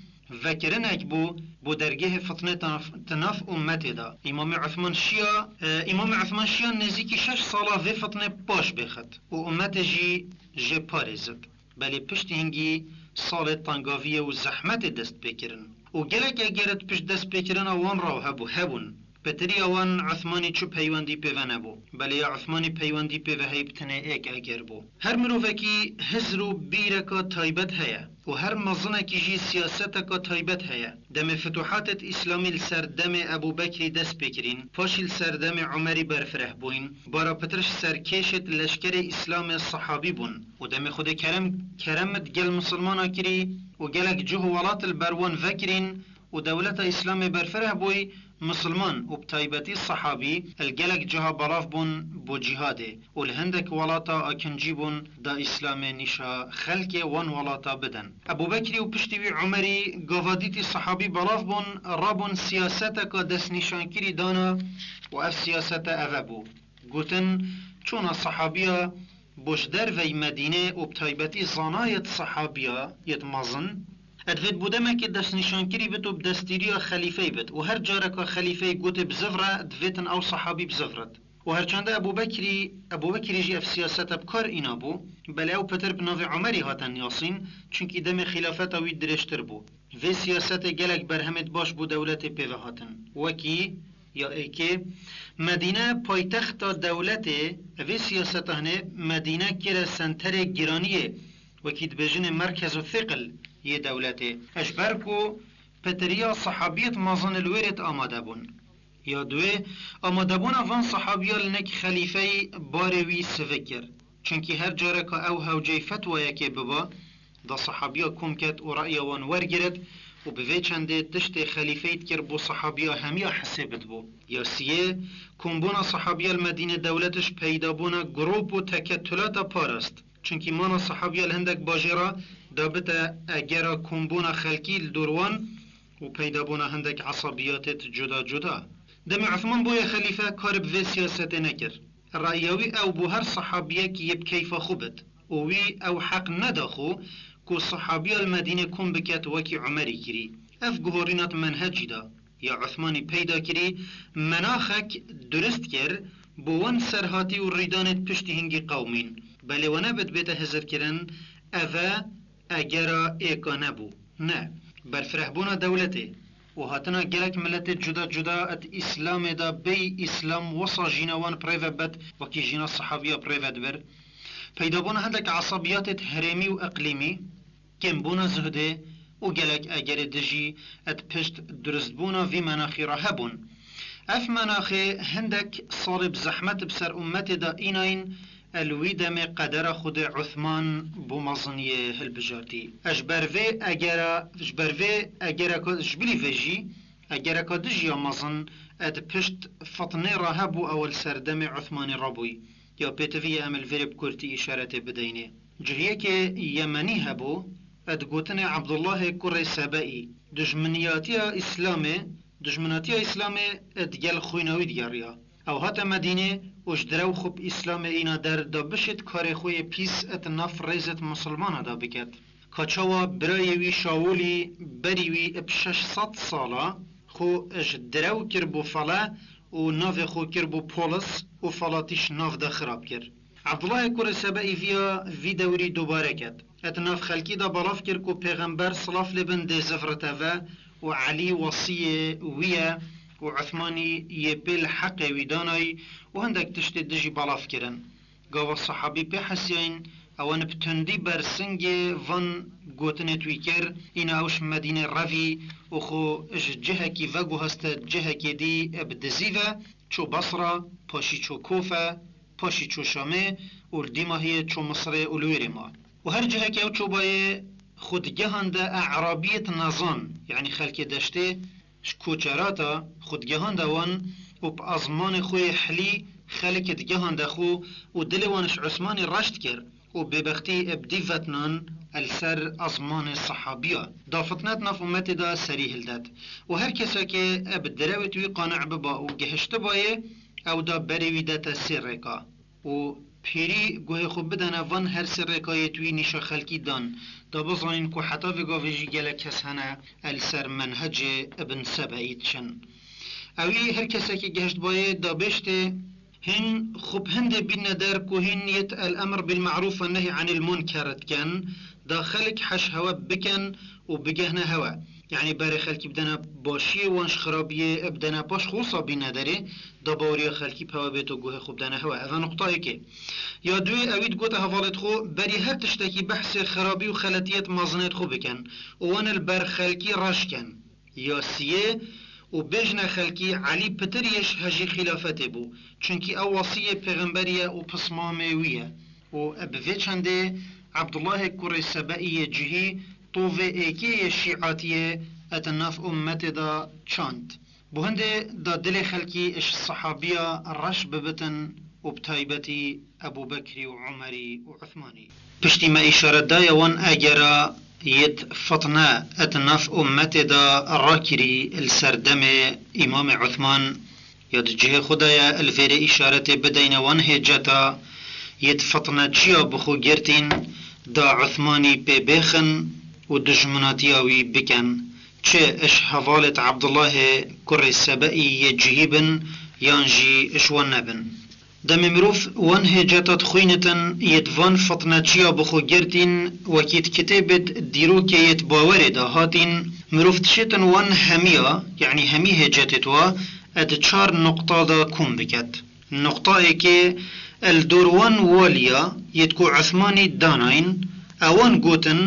vekirinek bû, bû dergehê fitnê di nav, di nav ummetê de. Îmamê Uthman şiya, e, Îmamê Uthman şiya nêzîkî şeş sala vê fitnê paş bêxit û ummetê jî jê parêzit. Belê piştî hingî salê tengaviyê û zehmetê dest pê kirin. Û gelek eger di pişt destpêkirina wan re hebû, hebûn. Pitiriya wan Uthmanî çi peywendî pê ve nebû. Belê ya Uthmanî peywendî pê ve heyî bi tenê êk eger bû. Her mirovekî hizr û bîreka taybet heye û her mezinekî jî siyaseteka taybet heye. Demê fituhatêt îslamî li ser demê Ebû Bekrî dest pê kirîn, paşî li ser demê Umerî berfireh bûyîn, bara pitir ji serkêşêt leşkerê îslamê sehabî bûn. Û demê Xwedê kerem, kerem digel misilmana kirî û gelek cih û welat li ber wan vekirîn û dewleta îslamê berfireh bûy, misilman û bi taybetî sehabî li gelek ciha belav bûn bo cîhadê û li hindek welata akincî bûn da îslamê nîşa xelkê wan welata bidin. Ebû Bekrî û piştî wî Umerî gava dîtî sehabî belav bûn, rabûn siyaseteka destnîşankirî dana û ev siyasete eve bû. Gotin, çona sehabiya bo ji dervey Medîne û bi taybetî zanayêt sehabiya yêt mezin, divêt bo demekê destnîşankirî bit û bi destîriya xelîfeyî bit û her careka xelîfeyî gotê bizivre, divêtin ew sehabî bizivrit. Û herçende Ebû Bekrî, Ebû Bekrî jî ev siyasete bi kar îna bû, belê ew pitir bi navê Umerî hate niyasîn, çunkî demê xîlafeta wî dirêjtir bû. Vê siyasetê gelek berhemêt baş bo dewletê pê ve hatin. Wekî, ya êkê, Medîne paytexta dewletê, vê siyaseta hinê Medîne kire senterê giraniyê, wekî dibêjinê merkezu thiql yê dewletê. Ji ber ku pitiriya sehabiyêt mezin li wêrêt amade bûn. Ya duwê, amadebûna van sehabiya li nek xelîfeyî barê wî sivik kir. Çunkî her careka ew hewceyî fetwayekê biba, da sehabiya kom ket û re'ya wan wergirit û bi vê çendê tiştê xelîfeyî dikir bo sehabiya hemiya hesêbit bû. Ya siyê, kombûna sehabiya li Medînê dewlet ji peydabûna grûp û teketulata parast. Çunkî mana sehabiya li hindek bajêra da bite egera kombûna xelkî li dor wan û peydabûna hindek esabiyatêt cuda cuda. Demê Uthman bûye xelîfe, karê bi vê siyasetê nekir. Reya wî ew bû her sehabiyek yê bi keyfa xwe bit û wî ew heq neda xwe ku sehabiya li Medînê kom biket wekî Umerî kirî. Ev guhorîna di menhecî de ya Uthmanî peyda kirî, menaxek durist kir, bo wan serhatî û rîdanêt piştî hingî qewmîn. Belê we nebit bête hizirkirin, eve egera êka nebû. Ne, berfirehbûna dewletê û hatina gelek miletê cuda cuda di Îslamê de bêyî Îslam wisa jîna wan bi rê ve bet, wekî jîna sehabiya bi rê ve dibir. Peydabûna hindek esabiyatêt herêmî û iqlîmî, kêmbûna zuhdê û gelek egerê dijî di pişt durustbûna vî menaxî re hebûn. Ev menaxê hindek salê bi zehmet bi ser ummetê de înayîn, li wî demê qedera Xwedê Uthman bo meziniyê hilbijartî. Ji ber vê egera, ji ber vê egereka, ji bilî vê jî, Gereka dijiya mezin ed pişt fitnê re hebû ew li ser demê Uthmanî re bûy. Ya pêtivî ye em li vêrê bi kurtî îşaretê bideynê. Cihiyekê Yemenî hebû, ed gotinê Abdullahê kurê Sebeî, dijminiyatiya Îslamê, dijminatiya Îslamê ed gel xwîna wî digeriya. Ew hate Medînê û ji direw xwe bi Îslamê îna der da bişêt karê xwe yê pîs ed nav rêzet misilmana da biket. Ka çawa birayê wî Şawûlî berî wî bi şeş sed sala xwe ji direw kir bo fele û navê xwe kir bo polis û felatî ji nav de xirab kir. Abdullahê kurê Sebeî viya vî dewrî dubare ket. Et nav xelkî de belav kir ku Pêxember silav lê bin dê zivrite ve û Elî wesiyê wî ye û Uthmanî yê pê li heqê wî danayî û hindek tiştê dijî belav kirin. Gava sehabî pê hesiyayîn, ewan bi tundî ber singê van gotinêt wî kir, îna ew ji Medînê revî û xwe ji cihekî veguheste cihekê dî bi dizî ve, çû Basra, paşî çû Kofe, paşî çû Şamê û li dîmahiyê çû Misirê û li wêrê ma. Û her cihekê ew çûbayê xwe digehande e'rabiyêt nezan, yanî xelkê deştê, ji koçerata xwe digehande wan û bi ezmanê xwe yê hilî xelkê digehande xwe û dilê wan ji Usmanî reş dikir û bêbextî bi dîv vetinan li ser ezmanê sehabiya. Da fitnet nav ummetê de serî hildet û her kesekê bi direwêt wî qani'biba û gihiştibayê, ew da berê wî dete sê rêka. Û pêrî guhê xwe bidene van her sê rêkayêt wî nîşa xelkî dan, da bizanîn ku heta vê gavê jî gelek kes hene li ser menhecê Ibn Sebeî diçin. Ewî her kesekî gehiştbayê da bêştê, hîn xwe bi hindê bînne der ku hîn yêt el emr bil ma'rûf ve nehy anil munker diken, da xelk heş hewe bikin û bigehne hewe. Yanî berê xelkî bidene başiyê wan ji xirabiyê bidene paş xwe wisa bîne derê, da baweriya xelkî pewe bêt û guhê xwe bidene hewe. Ev e nuqta yekê. Ya duyê ewî digote hevalêt xwe, berî her tiştekî behsê xirabî û xeletiyêt mezinêt xwe bikin û wan li ber xelkî reş ken. Ya siyê û bêjne xelkî Elî pitir yê ji hejî xîlafetê bû, çunkî ew wasiyê pêxemberî ye û pismamê wî ye. Û bi vê çendê Ebdullahê kurê Sebeî yê cihî tovê êkê yê şîatiyê et nav ummetê de çand. Bo hindê da dilê xelkî ji sehabiya reş bibitin û bi taybetî Ebû Bekrî û Umerî û Uthmanî. Piştî me îşaret daye wan egera yêt fitne et nav ummetê de rakirî li ser demê Îmamê Uthman, ya di cihê xwe de ye, li vêrê îşaretê bideyne wan hêceta yêt fitneçiya bi xwe girtîn da Uthmanî pê bêxin û dijminatiya wî bikin, çi ji hevalêt Ebdullahê kurê Sebeî yê cihî bin yan jî ji wan nebin. Demê mirov wan hêceta dixwînitin, yêt van fitneçiya bi xwe girtîn, wekî di kitêbêt dîrokê yêt bawerê de hatîn, mirov dişêtin wan hemiya, yanî hemî hêcetêt wa, di çar nuqta de kom biket. Nuqta êkê, el dor wan waliya yêt ku Uthmanî danayîn, ewan gotin,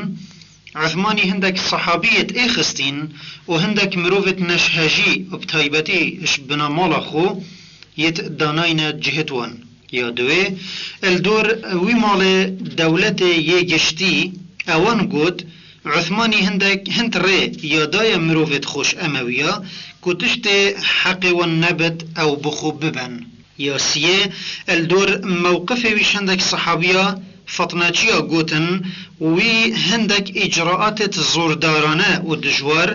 Uthmanî hindek sehabiyêt êxistîn û hindek mirovêt neşhejî û bi taybetî ji binamala xwe yêt danayne cihêt wan. Ya diwê, el dor wî malê dewletê yê giştî ewan got, Uthmanî hindek hind rê ya daye mirovêt xwe ji Emewiya ku tiştê heqê wan nebit ew bi xwe biben. Ya siyê, el dor mewqifê wî ji hindek sehabiya fitneçiya gotin, wî hindek îcraatêt zordarane û dijwar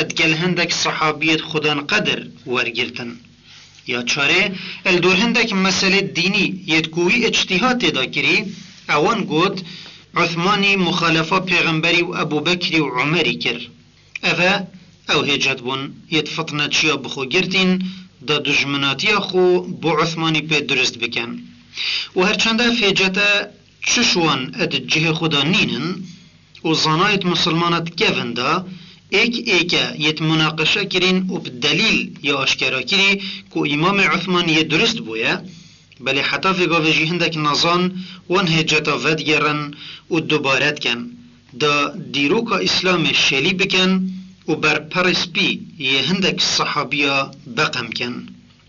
digel hindek sehabiyêt xudan qedir wergirtin. Ya çarê, el dor hindek meselê dînî yêt ku wî îctîhad tê de kirî, ewan got, Uthmanî muxalefa Pêxemberî û Ebû Bekrî û Umerî kir. Ev e, ew hêcet bûn, yêt fitneçiya bi xwe girtîn, da dijminatiya xwe bo Uthmanî pê durist bikin. Û her çend ev hêcete çi ji wan di cihê xwe de nînin û zanayêt misilmana di kevin de, êk êke yêt munaqeşe kirîn û bi delîl ya aşkera kirî ku Îmamê Uthman yê durist bûye, Belê heta vê gavê jî hindek nezan wan hêceta vedigerin û dubare dikin, da dîroka Îslamê şêlî bikin û ber perê spî yê hindek sehabiya beqem kin.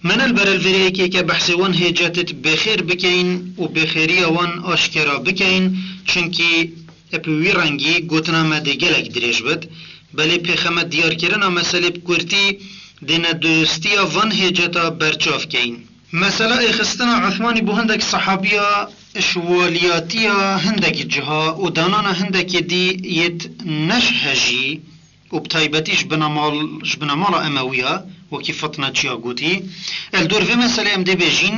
Me ne li ber el vêrê êkê ke behsê wan hêcetêt bêxêr bikeyin û bêxêriya wan aşkera bikeyin, çunkî bi wî rengî gotina me dê gelek dirêj bit, belê pêxe me diyarkirina meselê bi kurtî dê ne duristiya van hêceta berçav keyin. Mesela êxistina Uthmanî bo hindek sehabiya ji waliyatiya hindekî ciha û danana hindekê dî yêt ne ji hejî û bi taybetî ji binamal-, ji binamala Emewiya, wekî Fitneçiya gotî. Li dor vê meselê em dê bêjîn,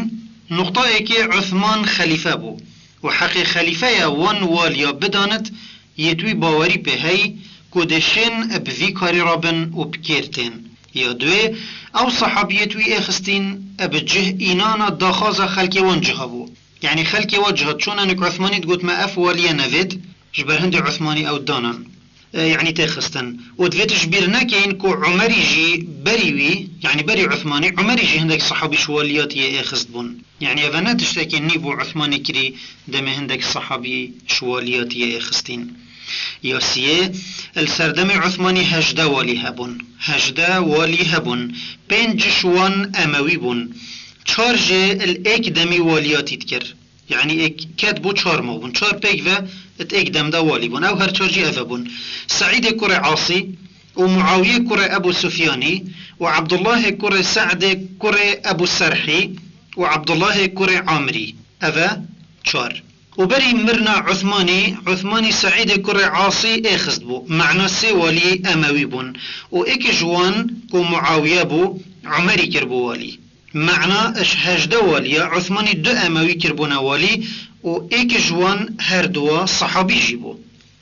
nuqtayekê Uthman xelîfe bû û heqê xelîfeya wan waliya bidanit, yêt wî bawerî pê hey ku dê şên bi vî karî re bin û bi kêr tên. Ya duê, ew sehabiyêt wî êxistîn bi cih înana daxwaza xelkê wan ciha bû. Yanî xelkê wa ciha çûne nik Uthmanî digot me ev waliye nevêt, ji ber hindê Uthmanî ew danan. E, yanî tê xistin. Û divê tu ji bîr nekeyin ku Umerî jî berî wî, yanî berî Uthmanî, Umerî jî hindek sehabî ji waliyatiyê êxist bûn. Yanî eve ne tiştekê nî bû Uthmanî kirî demê hindek sehabî ji waliyatiyê êxistîn. Ya siyê, li serdemê Uthmanî hejdeh walî hebûn. Hejdeh walî hebûn. Pênc ji wan Emewî bûn. Çar jê li êk demî waliyatî dikir. Yanî êk ket bû çar mabûn. Çar pêk ve di êk dem de walî bûn. Ew her çar jî eve bûn. Seîdê kurê Asî û Muawiyê kurê Ebû Sufyanî û Ebdullahê kurê Se'dê kurê Ebû Serhî û Ebdullahê kurê Amrî. Eve çar. Û berî mirina Uthmanî, Uthmanî Seîdê kurê Asî êxist bû. Mena sê walî Emewî bûn. Û êkê ji wan ku Muawiye bû, Umerî kiribû walî. Mena ji hejdeh waliya Uthmanî du Emewî kiribûne walî û êkê ji wan her duwa sehabî jî bû,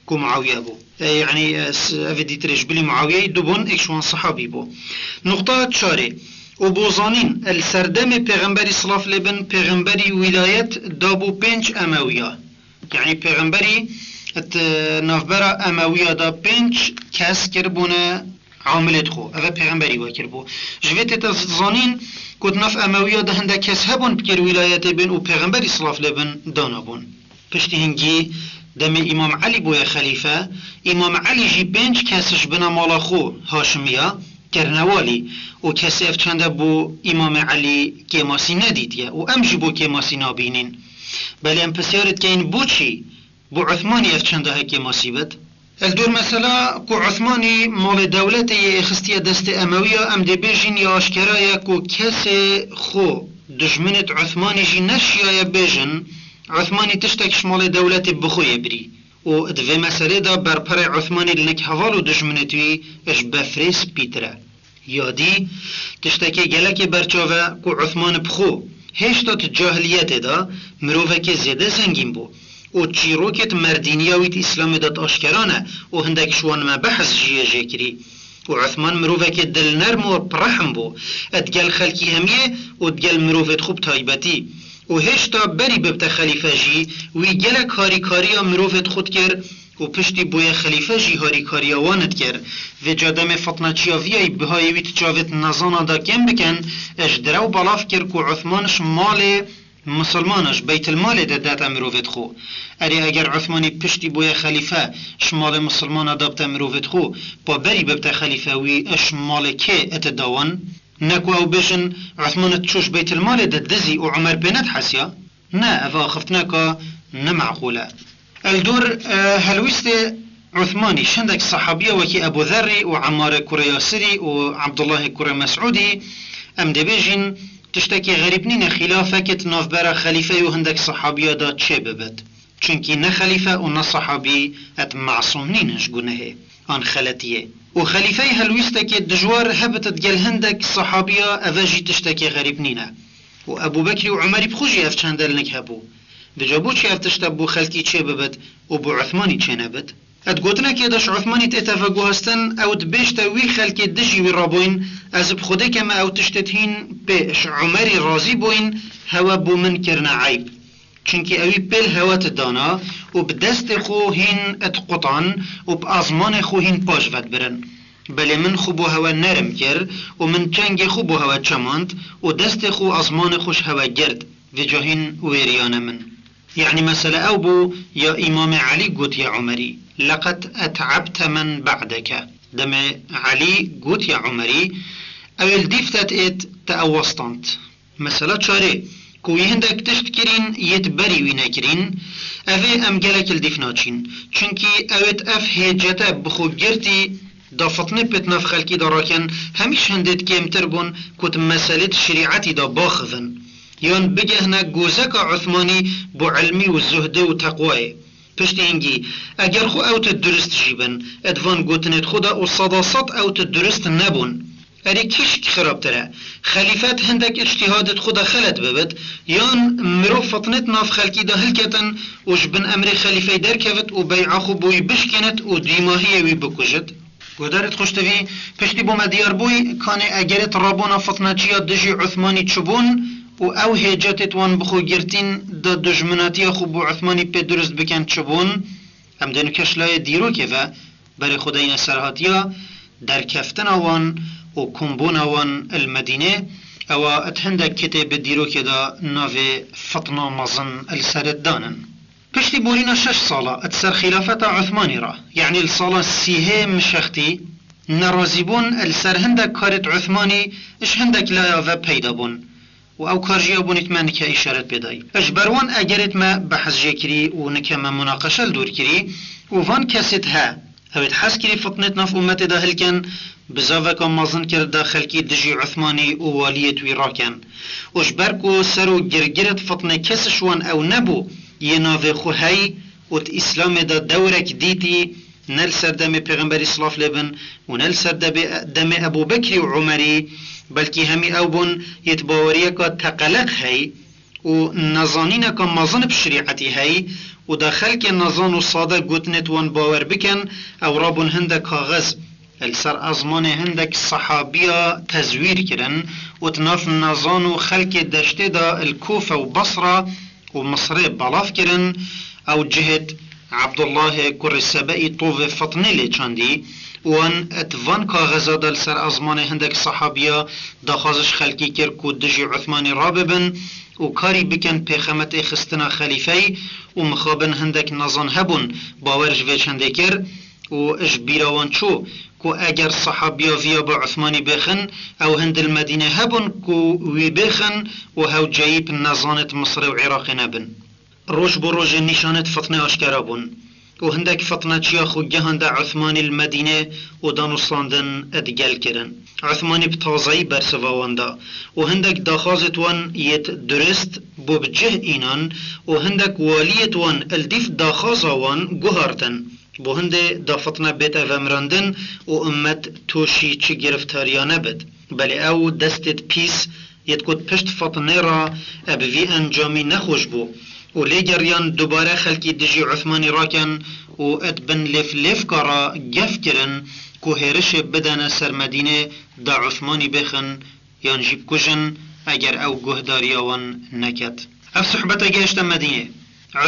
ku Muawiye bû. E, yanî, e, s-, ev ê dîtirê ji bilî Muawiyeyê du bûn, êk ji wan sehabî bû. Nuqta çarê. Û bo zanîn, li serdemê Pêxemberî silav lê bin, Pêxemberî wîlayet dabû pênc Emewiya. Yanî Pêxemberî di navbera Emewiya de pênc kes kiribûne amilêt xwe. Eve Pêxemberî we kiribû. Ji vê tête zanîn ku di nav Emewiya de hindek kes hebûn bi kêr wîlayetê bên û Pêxemberî silav lê bin danabûn. Piştî hingî demê Îmam Elî bûye xelîfe, Îmam Elî jî pênc kes ji bina mala xwe Haşimiya kirine walî û kesê ev çende bo Îmamê Elî kêmasî nedîtiye û em jî bo kêmasî nabînîn. Belê em pisyarê dikeyin, boçî bo Uthmanî ev çenda heke masî bit? Li dor mesela ku Uthmanî malê dewletê yê êxistiye destê Emewiya, em dê bêjin ya aşkera ye ku kesê xwe dijminêt Uthmanî jî neşiyaye bêjin, Uthmanî tiştek ji malê dewletê bi xwe yê birî. Û di vê meselê de berperê Uthmanî li nik heval û dijminêt wî ji befrê spîtir e. Ya dî, tiştekê gelekê berçav e ku Uthman bi xwe hêşta di cahiliyetê de mirovekê zêde zengîn bû û çîrokêt merdîniya wî di Îslamê de di aşkera ne û hindek ji wan me behs jî yê jê kirî. Û Uthman mirovekê dilnerm û bi rehm bû, digel xelkî hemiyê û digel mirovêt xwe bi taybetî. Û hêşta berî bibte xelîfe jî, wî gelek harîkariya mirovêt xwe dikir û piştî bûye xelîfe jî harîkariya wan dikir. Vêca demê fitneçiya vî yayî bihayê wî di çavêt nezana de kêm bikin, ji direw belav kir ku Uthman ji malê misilmana, ji beytilmalê de date mirovêt xwe. Erê eger Uthmanî piştî bûye xelîfe ji malê misilmana dabte mirovêt xwe, pa berî bibte xelîfe wî ji malê kê ete da wan? Ne ku ew bêjin, Uthman diçû ji beytilmalê de dizî û Umer pê nedihesiya? Ne, ev axiftineka ne meqûl e. Li dor, e, helwîstê Uthmanî ji hindek sehabiya wekî Ebû Zerrî û Emmarê kurê Yasirî û Ebdullahê kurê Mesûdî, em dê bêjin, tiştekî xerîb nîne xîlafekê di navbera xelîfeyê û hindek sehabiya de çê bibit. Çunkî ne xelîfe û ne sehabî et mesûm nînin ji gunehê an xeletiyê. Û xelîfeyê helwîstekê dijwar hebit digel hindek sehabiya, eve jî tiştekê xerîb nîne. Û Ebû Bekrî û Umerî bi xwe jî ev çende li nik hebû. Vêca boçî ev tişte bo xelkî çê bibit û bo Uthmanî çê nebit? Et gotinekê de ji Uthmanî tête veguhestin, ew dibêjte wî xelkê dijî wî re bûyn, ez bi Xwedê keme ew tiştêt hîn pê ji Umerî razî bûyn, hewe bo min kirine eyb. Çunkî ewî pêl hewe ti dana û bi destê xwe hîn et qutan û bi azmanê xwe hîn paş vet birin. Belê min xwe bo hewe nerm kir û min çengê xwe bo hewe çemand û destê xwe û azmanê xwe ji hewe girt, vêca hîn wêriyane min. Yanî mesele ew bû, ya Îmamê Elî gotiye Umerî, "Leqed et'ebte men ba'deke." Demê Elî gotiye Umerî, "Ew ê li dîf te diêt, te ew westand." Mesela çarê, ku wî hindek tişt kirîn, yêt berî wî nekirîn, evê em gelek li dîf naçîn. Çunkî ewêt ev hêcete bi xwe girtî, Da fitnê pêt nav xelkî de rakin, hemîş hindêt kêmtir bûn ku di meselêt şerîetî de baxivin, yan bigehne gozeka Uthmanî bo ilmî û zuhdê û teqwayê. Piştî hingî, eger xwe ew ti durist jî bin, di van gotinêt xwe de û seda sed ew ti durist nebûn. Erê kîşk xirabtir e. Xelîfet hindek îctîhadêt xwe de xelet bibit, yan mirov fitnêt nav xelkî de hilketin û ji bin emrê xelîfeyî derkevit û bey'a xwe bo wî bişkênit û dîmahiyê wî bikujit. Guhdarêt xweştivî, piştî bo me diyar bûy, kanê egerêt rabûna fitneçiya dijî Uthmanî çi bûn û ew hêcetêt wan bi xwe girtîn da dujminatiya xwe bo Uthmanî pê durist bikin çi bûn? Em dê nûke ji layê dîrokê ve berê xwe deyne serhatiya derkeftina wan û kombûna wan li Medînê, ewa di hindek kitêbê dîrokê de navê fitna mezin li serê danin. Piştî borîna şeş sala di ser xîlafeta Uthmanî re, yanî li sala sîhê mişextî, nerazîbûn li ser hindek karêt Uthmanî ji hindek laya ve peyda bûn. Û ew kar jî ew bûnît me nike îşaret pê dayî. Ji ber wan egerêt me behs jê kirî û nike me munaqeşe li dor kirî û van kesêt he, ewêt hez kirî fitnêt nav ummetê de hilken, bizaveka mezin kir da xelkî dijî Uthmanî û waliyêt wî raken. Û ji ber ku ser û girgirêt fitnê kes ji wan ew nebû, yê navê xwe hey û di Îslamê de dewrek dîtî, ne li ser demê Pêxemberî silav lê bin û ne li ser debê-, demê Ebû Bekrî û Umerî, belkî hemî ew bûn yêt baweriyeka teqeleq hey û nezanîneka mezin bi şerîetî hey û da xelkê nezan û sade gotinêt wan bawer bikin, ew rabûn hindek kaxiz li ser ezmanê hindek sehabiya tezwîr kirin û di nav nezan û xelkê deştê de li Kûfe û Basra û Misirê belav kirin, ew cihêt Ebdullahê kurê Sebeî tovê fitnê lê çandî û wan di van kaxiza de li ser ezmanê hindek sehabiya daxwaz ji xelkî kir ku dijî Uthmanî rabibin û karî bikin pêxemetê xistina xelîfeyî û mixabin hindek nezan hebûn bawer ji vê çendê kir û ji bîra wan çû ku eger sehabiya viya bi Uthmanî bêxin, ew hin di li Medînê hebûn ku wî bêxin û hewceyî bi nezanêt Misirê û Iraqê nebin. Roj bo rojê nîşanêt fitnê aşkera bûn û hindek fitneçiya xwe gehande Uthmanî li Medînê û danûstandin digel kirin. Uthmanî bi tazeyî bersiva wan da û hindek daxwazêt wan yêt durist bo bi cih înan û hindek waliyêt wan li dîv daxwaza wan guhartin. Bo hindê da fitne bête vemirandin û ummet toşî çi giriftariyane bit. Belê ew destêt pîs yêt ku pişt fitnê re bi vî encamî nexweş bû û lê geriyan dubare xelkî dijî Uthmanî raken û di bin lêv lêvka re gef kirin ku hêrişê bidene ser Medînê da Uthmanî bêxin yan jî bikujin eger ew guhdariya wan neket. Ev sohbete gehişte Medînê.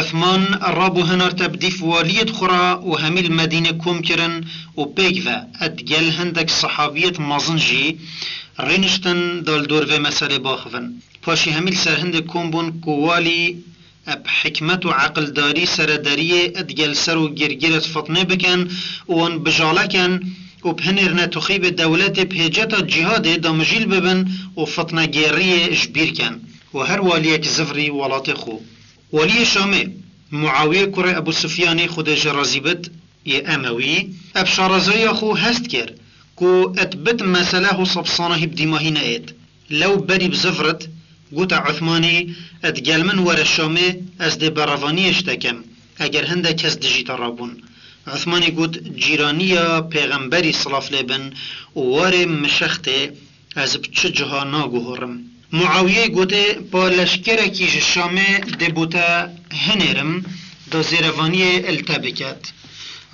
Uthman rabû hinarte bi dîv waliyêt xwe re û hemî li Medînê kom kirin û pêk ve digel hindek sehabiyêt mezin jî rêniştin da li dor vê meselê baxivin. Paşî hemî li ser hindê kom bûn ku walî bi hikmet û eqildarî serederiyê digel ser û girgirêt fitnê bikin û wan bijalekin û bi hinêrine tuxîbê dewletê bi hêceta cîhadê damijîl bibin û fitnegêriyê ji bîr kin û her waliyek zivrî welatê xwe. Waliyê Şamê, Muawiyê kurê Ebû Sufyanê, Xwedê jê razî bit, yê Emewî, ev şarezayiya xwe hest kir ku et bit mesele Hosab Sanahî bi dîmahî neêt. Lew berî bi zivrit, gote Uthmanî, et gel min were Şamê, ez dê berevaniyê ji te kem, eger hindek kes dijî te rabûn. Uthmanî got, cîraniya Pêxemberî silav lê bin û warê mişextê, ez bi çi ciha naguhorim. Muawiyê gotê, pa leşkerekî ji Şamê dê bo te hinêrim, da zêrevaniyê li te biket.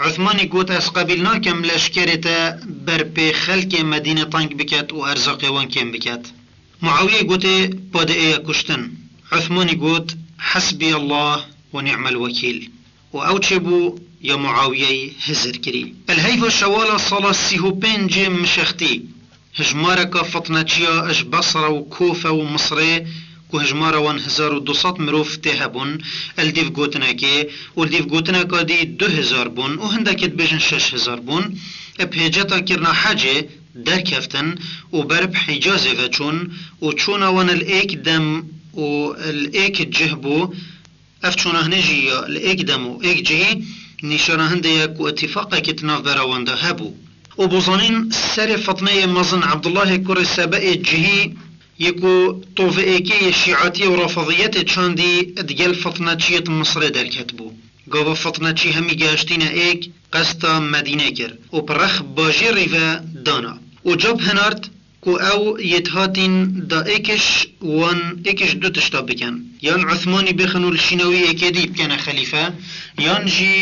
Uthmanî got, ez qebîl nakem leşkerê te ber pê xelkê Medînê teng biket û erzaqê wan kêm biket. Muawiyê gotê, pa dê êya kuştin. Uthmanî got, Hesbiyallah ve ni'mel wekîl. Û ew çêbû ya Muawiyeyî hizir kirî. Li heyva Şewala sala sîh û pêncê mişextî, hijmareka fitneçiya ji Besra û Kofe û Misrê, ku hijmara wan hezar û du sed mirov tê hebûn, li dîv gotinekê û li dîv gotineka dî du hezar bûn û hindekê dibêjin şeş hezar bûn, bi hêceta kirina hecê derkeftin û ber bi Hîcazê ve çûn û çûna wan li êk dem û li êk cih bû. Ev çûna hinê jî ya li êk dem û êk cihî nîşana hindê ye ku îtîfaqekî di navbera wan de hebû. Û bo zanîn serê fitneyê mezin Ebdullahê kurê Sebeê cihî yê ku tovê êkê yê şîetiyê û rafidiyetê çandî digel fitneçiyêt Misirê derketibû. Gava fitneçî hemî gehiştîne êk qesta Medînê kir û bi rex bajêrî ve dana. Û ca bi hinart ku ew yêt hatîn da êkiş wan êkiş du tişta bikin. Yan Uthmanî bêxin û li şîna wî êkê dî bikene xelîfe, yan jî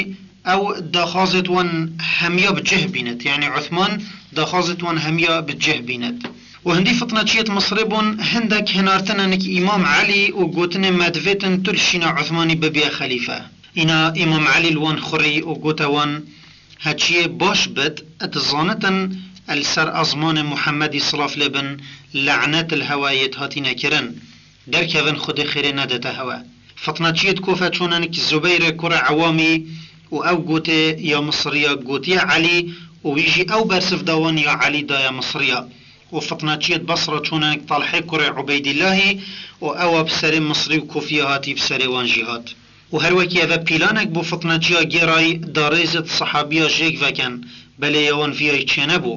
ew daxwazêt wan hemiya bi cih bînet. Yanî Uthman daxwazêt wan hemiya bi cih bînet. Û hindî fitneçiyêt Misirê bûn, hindek hinartine nik Îmam Elî û gotinê me divêtin tu li şîna Uthmanî bibiye xelîfe. Îna Îmam Elî li wan xurî û gote wan, heçiyê baş bit, dizanitin li ser ezmanê Muhemmedî silav lê bin, lenet li hewe yêt hatîne kirin. Derkevin Xwedê xêrê nedete hewe. Fitneçiyêt Kofe çûne nik Zubeyrê kurê Ewamî û ew gotê ya Misiriya gotiye Elî û wî jî ew bersiv da wan ya Elî daye Misiriya. Û fitneçiyêt Besra çûne nik Talhê kurê Ubeydîllahî û ewa bi serê Misirî û Kofiya hatî bi serê wan jî hat. Û her wekî eve pîlanek bo fitneçiya gêrayî da rêzêt sehabiya jêk veken, belê ya wan viyayî çênebû.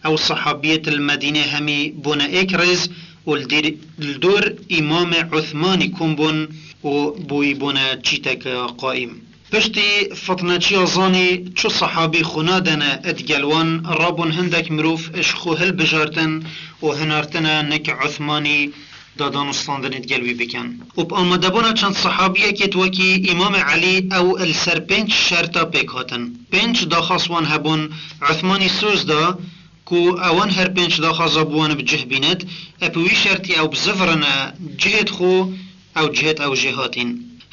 Ew sehabiyêt li Medînê hemî bûne êk rêz û li dîr-, li dor Îmamê Uthmanî kom bûn û bo wî bûne çîteke qaîm. Piştî fitneçiya zanî çu sehabî xwe nadene digel wan, rabûn hindek mirov ji xwe hilbijartin û hinartine nik Uthmanî da danûstandinê digel wî bikin. Û bi amadebûna çend sehabiyekêt wekî Îmamê Elî ew li ser pênc şerta pêk hatin. Pênc daxwaz wan hebûn, Uthmanî soz da ku ewan her pênc daxwaza bi wan bi cih bînet, ê bi wî şertî ew bizivirine cihêt xwe, ew cihêt ew jê hatîn.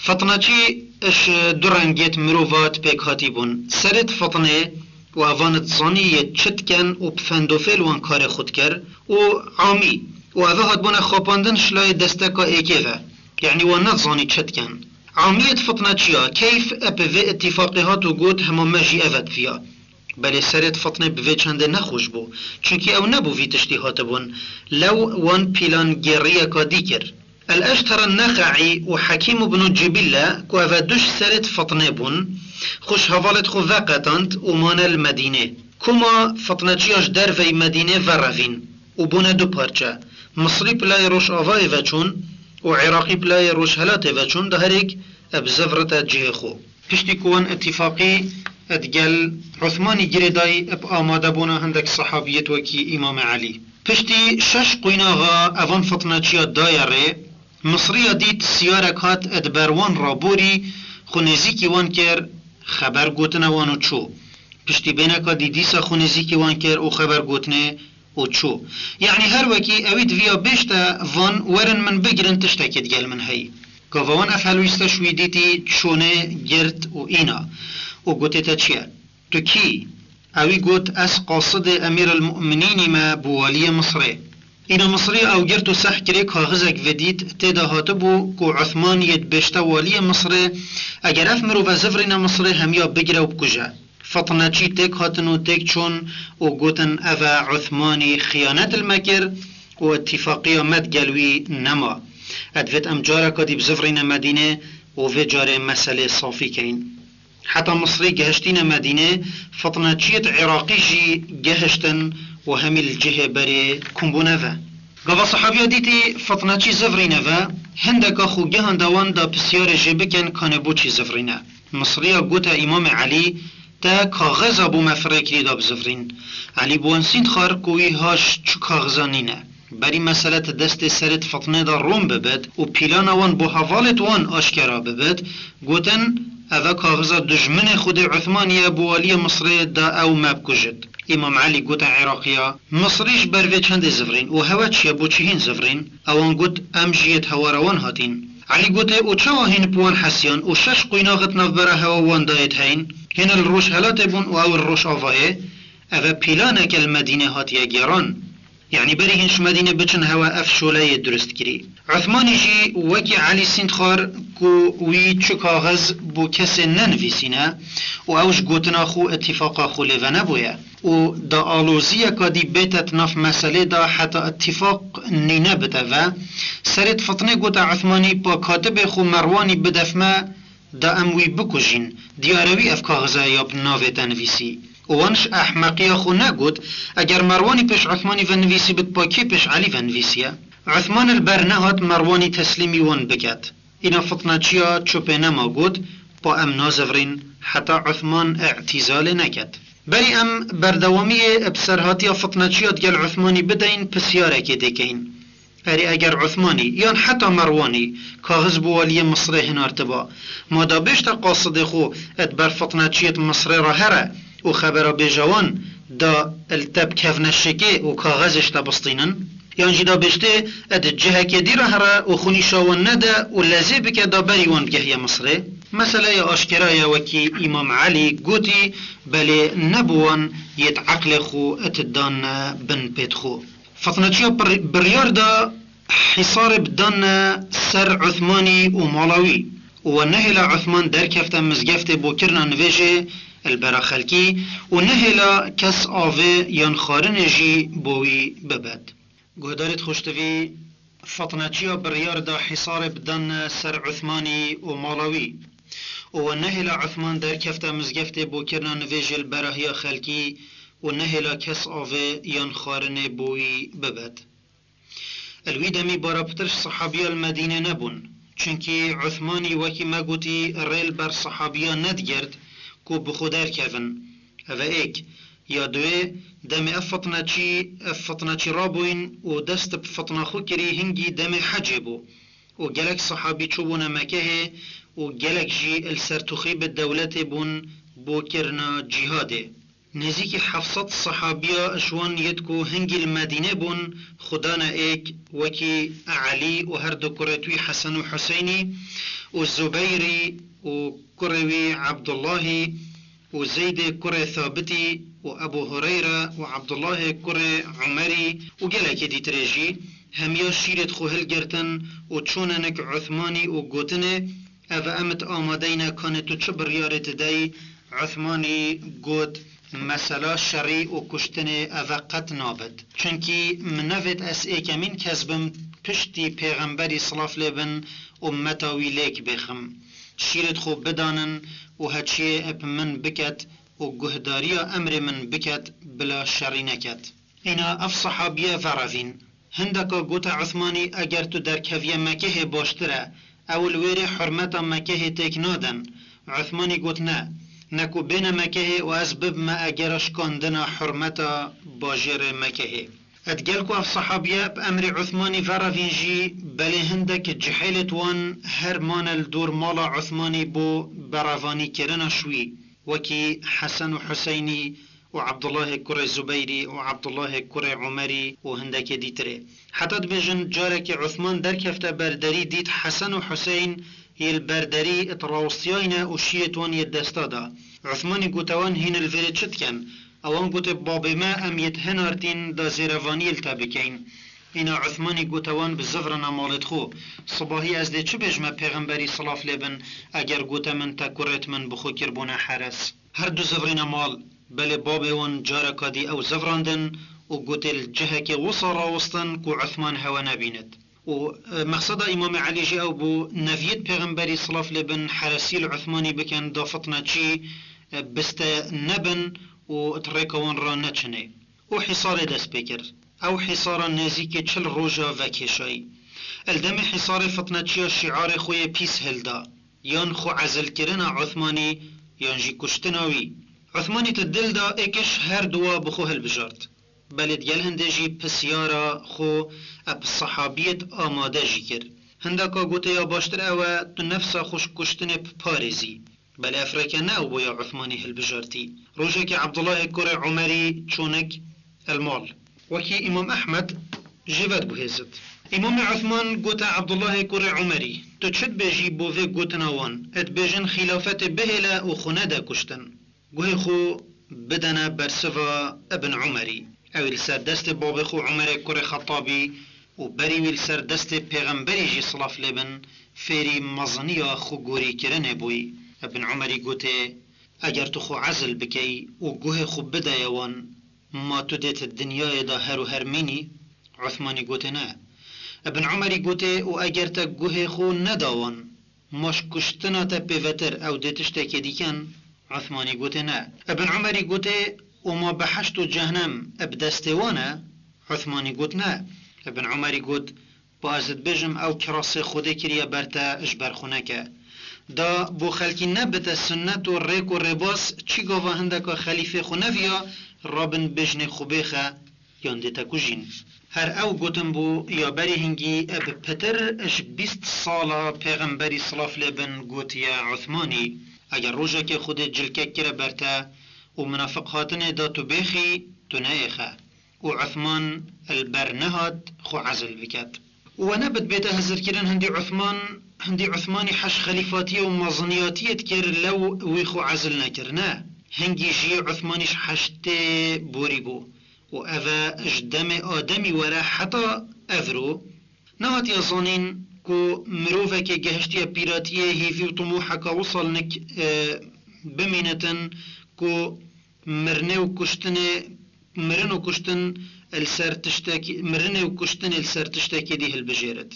Fitneçî ji du rengêt mirovat pêk hatî bûn. Serêt fitnê û evan dizanî yê çi dikin û bi fendofê li wan karê xwe dikir û amî û eve hatbûne xapandin ji layê desteka êkê ve. Yanî wan nedizanî çi dikin. Amiyêt fitneçiya keyf ê bi vê îtîfaqê hat û got hema me jî eve diviya. Belê serêt fitnê bi vê çendê nexweş bû. Çunkî ew nebû vî tiştî hatibûn. Lew wan pîlan gêriyeka dî kir. El-Eştera Nexeî û Hekîm ibn Cibîlle ku eve du ji serêt fitnê bûn, xwe ji hevalêt xwe veqetand û mane li Medînê. Koma fitneçiya ji derveyî Medînê verevîn û bûne du parçe. Misrî bi layê rojavayê ve çûn û Iraqî bi layê rojhelatê ve çûn, da herêk bizivirite cihê xwe. Piştî ku wan îtîfaqî digel Uthmanî girêdayî bi amadebûna hindek sehabiyêt wekî Îmamê Elî. Piştî şeş qwînaxa evan fitneçiya daye rê, Misriya dît siyarek hat di ber wan re borî, xwe nêzîkî wan kir, xeber gotine wan û çû. Piştî bêneka dî dîsa xwe nêzîkî wan kir û xeber gotinê û çû. Yanî her wekî ewî diviya bêjte van, werin min bigirin, tiştekî digel min heyî. Gava wan ev helwîste ji wî dîtî çûnê girt û îna û gotê te çi ye? Tu kî? Ewî got, ez qasidê Emîrelmu'minînî me bo waliyê Misirê. Îna Misirî ew girt û seh kirê, kaxizek vedît, tê de hatibû ku Uthman yê dibêjte waliyê Misirê, eger ev mirove zivirîne Misirê hemiya bigire û bikuje. Fitneçî têk hatin û têk çûn û gotin, ev e Uthmanî xiyanet li me kir û îtîfaqiya me digel wî nema. Divêt em careka dî bizivirîne Medînê û vê carê meselê safî keyin. Heta Misrî gehiştîne Medînê, fitneçiyêt Iraqî jî gehiştin û hemî li cihê berê kom bûne ve. Gava sehabiya dîtî fitneçî zivirîne ve, hindeka xwe gihanda wan da pisyarê jê bikin kanê bo çi zivirîne. Misriya gote Îmamê Elî, te kaxiza bo me firê kirî da bizivirîn. Elî bi wan sînd xwar ku wî haş çi kaxiza nîne. Berî mesele di destê serêt fitnê de rom bibit û pîlana wan bo hevalêt wan aşkera bibit, gotin, eve kaxiza dijminê Xwedê Uthmanî ye bo waliyê Misrê da ew me bikujit. Îmam Elî gote Iraqiya, Misrî ji ber vê çendê zivirîn û hewe çi ye bo çi hîn zivirîn? Ewan got, em jî yêt hewara wan hatîn. Elî gote, û çawa hîn bi wan hesiyan û şeş qwînaxit navbera hewa wan dayêt heyn? Hîn li rojhelatê bûn û ew li rojavayê. Eve pîlaneke li Medînê hatiye gêran. Yanî berî hîn ji Medînê biçin hewe ev şoleyê durust kirî. Uthmanî jî wekî Elî sînd xwar ku wî çi kaxiz bo kesê nenivîsîne û ew ji gotina xwe îtîfaqa xwe lê venebûye û da aloziyeka dî bête di nav meselê de heta îtîfaq nîne bite ve, serêt fitnê gote Uthmanî, pa katibê xwe Merwanî bidef me, da em wî bikujîn, diyar e wî ev kaxiza ya bi navê te nivîsî. Û wan ji ehmeqiya xwe negot, eger Merwanî pêş Uthmanî ve nivîsî bit, pa kê pêş Elî ve nivîsiye? Uthman li ber nehat Merwanî teslîmî wan biket. Îna fitneçiya çi pê nema got, pa em nazivirîn, heta Uthman îtîzalê neket. Berî em berdewamiyê bi serhatiya fitneçiya digel Uthmanî bideyin, pisyarekê dêkeyin. Erê, eger Uthmanî yan heta Merwanî kaxiz bi waliyê Misirê hinartiba, ma da bêjte qasidê xwe di ber fitneçiyê di Misirê re here û xebera bêje wan da li te bikevne şikê û kaxizê ji te bistînin? Yan jî da bêjtê di cihekê dî re here û xwe nîşa wan nede û lezê bike da berî wan bigehiye Misirê? Meseleya aşkera ye, wekî Îmam Elî gotî, belê ne bi wan yê di eqlê xwe di dan bin pêt xwe. Fitneçiya bir-, biryar da hîsarê bidan ser Uthmanî û mala wî û we nehêla Uthman derkefte mizgeftê bo kirina nivêjê li bera xelkî û nehêla kes avê yan xwarinê jî bo wî bibet. Guhdarêt xweştivî, fitneçiya biryar da hîsarê bidan ser Uthmanî û mala wî û we nehêla Uthman derkefte mizgeftê bo kirina nivêjê li berahiya xelkî û nehêla kes avê yan xwarinê bo wî bibet. Li wî demî bara pitir ji sehabiya li Medînê nebûn. Çunkî Uthmanî, wekî me gotî, rê li ber sehabiya nedigirt ku bi xwe derkevin. Ev e êk. Ya duê, demê ev fitneçî, ev fitneçî rabûyn û dest bi fitna xwe kirî, hingî demê hecê bû û gelek sehabî çûbûne Mekehê û gelek jî li ser tuxî bi dewletê bûn bo kirina cîhadê. Nêzîkî heft sed sehabiya ji wan yêt ku hingî li Medînê bûn, xwe dane êk, wekî Elî û her du kurê wî Hesen û Huseynî û Zubeyrî û kurê wî Ebdullahî û Zeydê kurê Thabitî û Ebû Hureyre û Ebdullahê kurê Umerî û gelekê dîtirê jî, hemiya şîrêt xwe hilgirtin û çûne nik Uthmanî û gotinê, Ev e, em it amadeyne, kanê tu çi biryarê didey? Uthmanî got, Mesela şerî û kuştinê ev e qet nabit. Çunkî min nevêt ez êkemîn kes bim piştî Pêxemberî silav lê bin û meta wî lêk bêxim. Şîrêt xwe bidanin û heçiyê bi min biket û guhdariya emrê min biket, bila şerî neket. Îna ev sehabiye verevîn. Hindeka gote Uthmanî, Eger tu derkeviye Mekehê baştir e, ew li wêrê hurmeta Mekehê têk nadin. Uthmanî got, Ne, ne ku bêne Mekehê û ez bibime egera şikandina hurmeta bajêrê Mekehê. Digel ku ev sehabiye bi emrê Uthmanî verevîn jî, belê hindek cihêlêt wan her mane li dor mala Uthmanî bo berevanîkirina ji wî, wekî Hesen û Huseynî û Ebdullahê kurê Zubeyrî û Ebdullahê kurê Umerî û hindekê dîtirê. Heta dibêjin, carekê Uthman derkefte ber derî, dît Hesen û Huseyn yê li ber derî di rawestiyayne û şîrêt wan yê desta da. Uthmanî gote wan, Hîn li vêrê çi dikin? Ewan gote, Babê me, em yê di hinartîn da zêrevaniyê li te bikeyn. Îna Uthmanî gote wan, Bizivirine malêt xwe. Sibahî ez dê çi bêjime Pêxemberî silav lê bin, eger gote min te kurêt min bi xwe kiribûne heres? Her du zivirîne mal, belê babê wan careka dî ew zivirandin û gotê, Li cihekê wisa rawestin ku Uthman hewe nebînit. Û, e, mexseda Îmamê Elî jî ew bû, neviyêt Pêxemberî silav lê bin heresî li Uthmanî bikin, da fitneçî, e, biste nebin û di rêka wan re neçinê. Û hîsarê dest pê kir. Ew hîsara nêzîkê çil roja vekêşayî. Li demê hîsarê fitneçiya şîarê xwe yê pîs hilda, yan xwe ezilkirina Uthmanî, yan jî kuştina wî. Uthmanî di dil de êkiş her duwa bi xwe hilbijart. Belê digel hindê jî pisyara xwe bi sehabiyêt amade jî kir. Hindeka gote, Ya baştir ew e tu nefsa xwe ji kuştinê biparêzî. Belê ev rêke ne ew bû ya Uthmanî hilbijartî. Rojekê Ebdullahê kurê Umerî çûnik el mal. Wekî Îmam Ehmed jê vediguhêzit. Îmamê Uthman gote Ebdullahê kurê Umerî, Tu çi dibêjî bo vê gotina wan? Dibêjin xîlafetê bihêle û xwe nede kuştin. Guhê xwe bidene bersiva Ibn Umerî. Ew ê li ser destê babê xwe Umerê kurê Xettabî û berî wî li ser destê Pêxemberî jî silav lê bin, fêrî meziniya xwegorîkirinê bûyî. Ibn Umerî gotê, Eger tu xwe ezil bikey û guhê xwe bideye wan, ma tu dê di dinyayê de her û her mînî? Uthmanî gotê, Ne. Ibn Umerî gotê, Û eger te guhê xwe neda wan, ma ji kuştina te pêvetir ew dê tiştekê dî ken? Uthmanî gotê ne. Ibn Umerî gotê, û ma behişt û cehnem bi destê wan e? Uthmanî got ne. Ibn Umerî got, ba ez dibêjim ew kirasê Xwedê kiriye ber te, ji ber xwe neke. Da bo xelkî nebite sunnet û rêk û rêbaz, çi gava hindeka xelîfê xwe neviya, rabin bêjinê xwe bêxe, yan dê te kujîn. Her ew gotin bû, ya berî hingî bi pitir ji bîst sala Pêxemberî silav lê bin gotiye Uthmanî, eger rojekê Xwedê cilkek kire ber te û munafiq hatinê da tu bêxî, tu neyêxe. Û Uthman li ber nehat xwe ezil biket. Û we nebit bête hizirkirin hindî Uthman, hindî Uthmanî heş xelîfatiyê û meziniyatiyê dikir, lew wî xwe ezil nekir. Ne, hingî jiyê Uthmanî ji heştê borî bû. Û ev e ji demê Ademî were heta evro. Nehatiye zanîn ku mirovekê gehiştiye pîratiyê, hêvî û timûheka wisa nik, e, bimînitin ku mirinê û kuştinê, mirin û kuştin li ser tiştekî, mirinê û kuştinê li ser tiştekî dî hilbijêrit.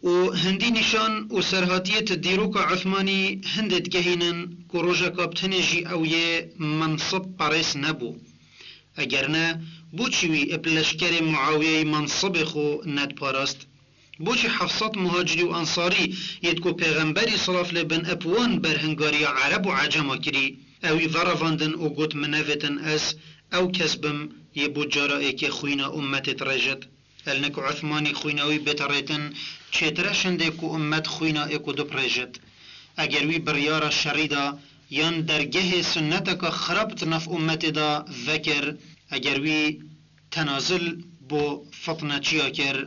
Û hindî nîşan û serhatiyê ti dîroka Uthmanî hindê digehînin ku rojeka bi tenê jî ew yê mensib perês nebû. Eger ne, boçî wî bi leşkerê Muawiyeyî mensibê xwe nediparast? Boçî heft sed muhacirî û ensarî yêt ku Pêxemberî silav lê bin ep wan berhingariya Ereb û Ecema kirî, ewî verevandin û got, min nevêtin ez ew kes bim yê bo cara êkê xwîna ummetê dirêjit? El nik Uthmanî xwîna wî bête rêtin, çêtir e şindê ku ummet xwîna êk û du birêjit. Eger wî biryara şerî da, yan dergehê sunneteka xirab di nav ummetê de vekir, eger wî tenazul bo fitneçiya kir,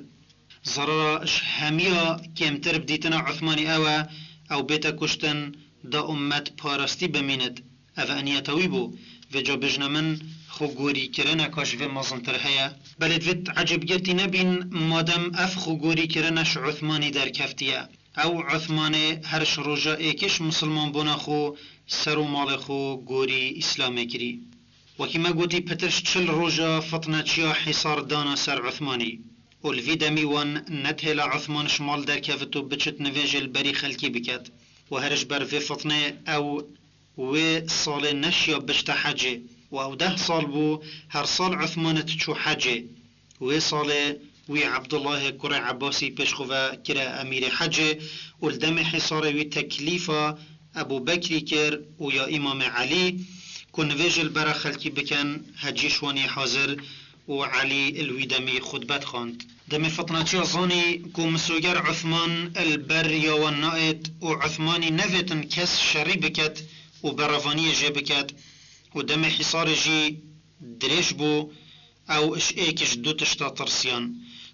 zerara ji hemiya kêmtir bi dîtina Uthmanî ew e, ew bête kuştin, da ummet parastî bimînit. Ev e niyeta wî bû. Vêca bêjine min, xwegorîkirineka ji vê mezintir heye? Belê divêt ecêbgirtî nebîn, madem ev xwegorîkirine ji Uthmanî derkeftiye. Ew Uthmanê her ji roja êkê ji misilmanbûna xwe ser û malê xwe gorî Îslamê kirî. Wekî me gotî, pitir ji çil roja fitneçiya hîsar dana ser Uthmanî. Û li vî demî wan nedihêla Uthman ji mal derkevit û biçit nivêjê li berî xelkî biket. Û her ji ber vê fitnê ew wê salê neşiya biçte hecê. Û ew deh sal bû, her sal Uthman diçû hecê. Wê salê wî Ebdullahê kurê Ebbasî pêş xwe ve kire emîrê hecê û li demê hîsarê wî teklîfa Ebû Bekrî kir û ya Îmamê Elî, ku nivêjê li bera xelkî bikin, hecî ji wan yê hazir û Elî li wî demî xutbe dixwend. Demê fitneçiya zanî ku misoger Uthman li ber ya wan nayêt û Uthmanî nevêtin kes şerî biket û berevaniyê jê biket û demê hîsarê jî dirêj bû, ew ji êk ji du tişta tirsiyan,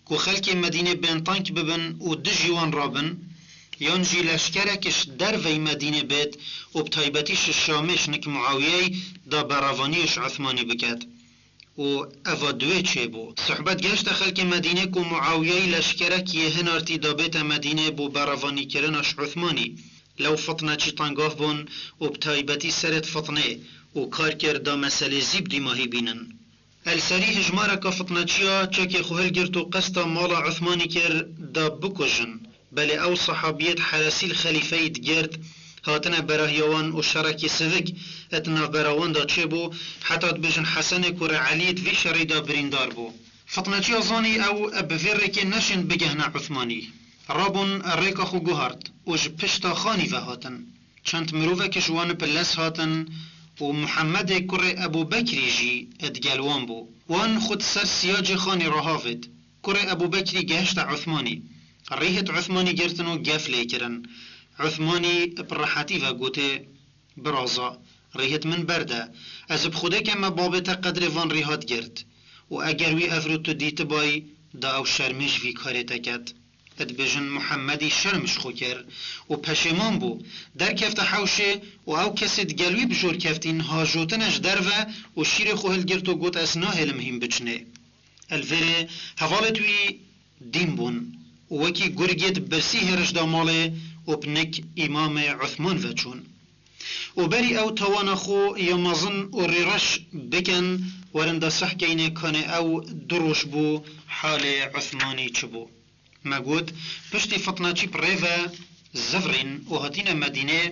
ku xelkê Medînê bênteng bibin û dijî wan rabin, yan jî leşkerek ji dervey Medînê bêt û bi taybetî ji Şamê ji nik Muawiyeyê da berevaniyê ji Uthmanî biket. Û eva duwê çêbû. Sohbet gehişte xelkê Medînê ku Muawiyeyê leşkerek yê hinartî da bête Medînê bo berevanîkirina ji Uthmanî. Lew fitneçî tengav bûn û bi taybetî serê di fitnê û kar kir da meselê zî bi dîmahî bînin. El serî hijmareka fitneçiya çekê xwe hilgirt û qesta mala Uthmanî kir da bikujin. Belê ew sehabiyê di heresî li xelîfeyî digirt, hatine berahiya wan û şerekî sivik di navbera wan de çêbû, heta dibêjin Hesenê kurê Elî di vî şerî de birîndar bû. Fitneçiya zanî ew bi vê rêkê neşên bigehne Uthmanî. Rabûn rêka xwe guhart û ji pişta xanî ve hatin. Çend mirovek ji wan bi lez hatin û Muhemmedê kurê Ebû Bekrî jî digel wan bû. Wan xwe di ser siyacê xanî re havêt. Kurê Ebû Bekrî gehişte Uthmanî. Rîhêt Uthmanî girtin û gef lê kirin. Uthmanî bi rehetî ve gotê, Biraza, rîhêt min berde. Ez bi Xwedê ke me babê te qedrê van rîha digirt. Û eger wî evro tu dîtibayî, da ew şermê ji vî karê te ket. Dibêjin Muhemmedî şerm ji xwe kir û peşêman bû. Derkefte hewşê û ew kesê digel wî bi jor keftî niha jotine ji derve û şîrê xwe hilgirt û got, Ez nahêlim hîn biçinê. Li vêrê hevalêt wî dîn bûn û wekî gurgê di birsî hêriş da malê û bi nik Îmamê Uthman ve çûn. Û berî ew tawana xwe ya mezin û rîreş bikin, werin da sehkeynê kanê ew du roj bû, halê Uthmanî çi bû. Me got, piştî fitneçî bi rê ve zivrîn û hatine Medînê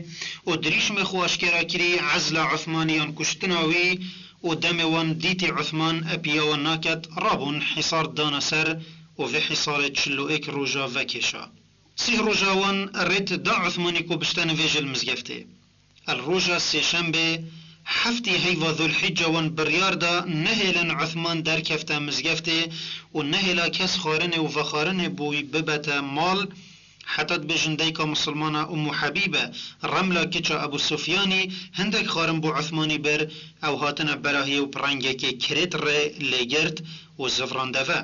û dirîşmê xwe aşkera kirî, ezla Uthmanî yan kuştina wî û demê wan dîtî Uthman epiya wan naket, rabûn hîsar dana ser û vê hîsarê çil û êk roja vekêşa. Sîh roja wan rêt da Uthmanî ku bişte nivêje li mizgeftê. El roja sêşembê, heftî heyva Zulhicce wan biryar da nehêlin Uthman derkefte mizgeftê û nehêla kes xwarinê û vexwarinê bo wî bibete mal, heta dibêjin dayika misilmana Ummu Hebîbe, Remla kiça Ebû Sufyanî, hindek xwarin bo Uthmanî bir, ew hatine berahiyê û bi rengekê kirêt rê lê girt û zivrande ve.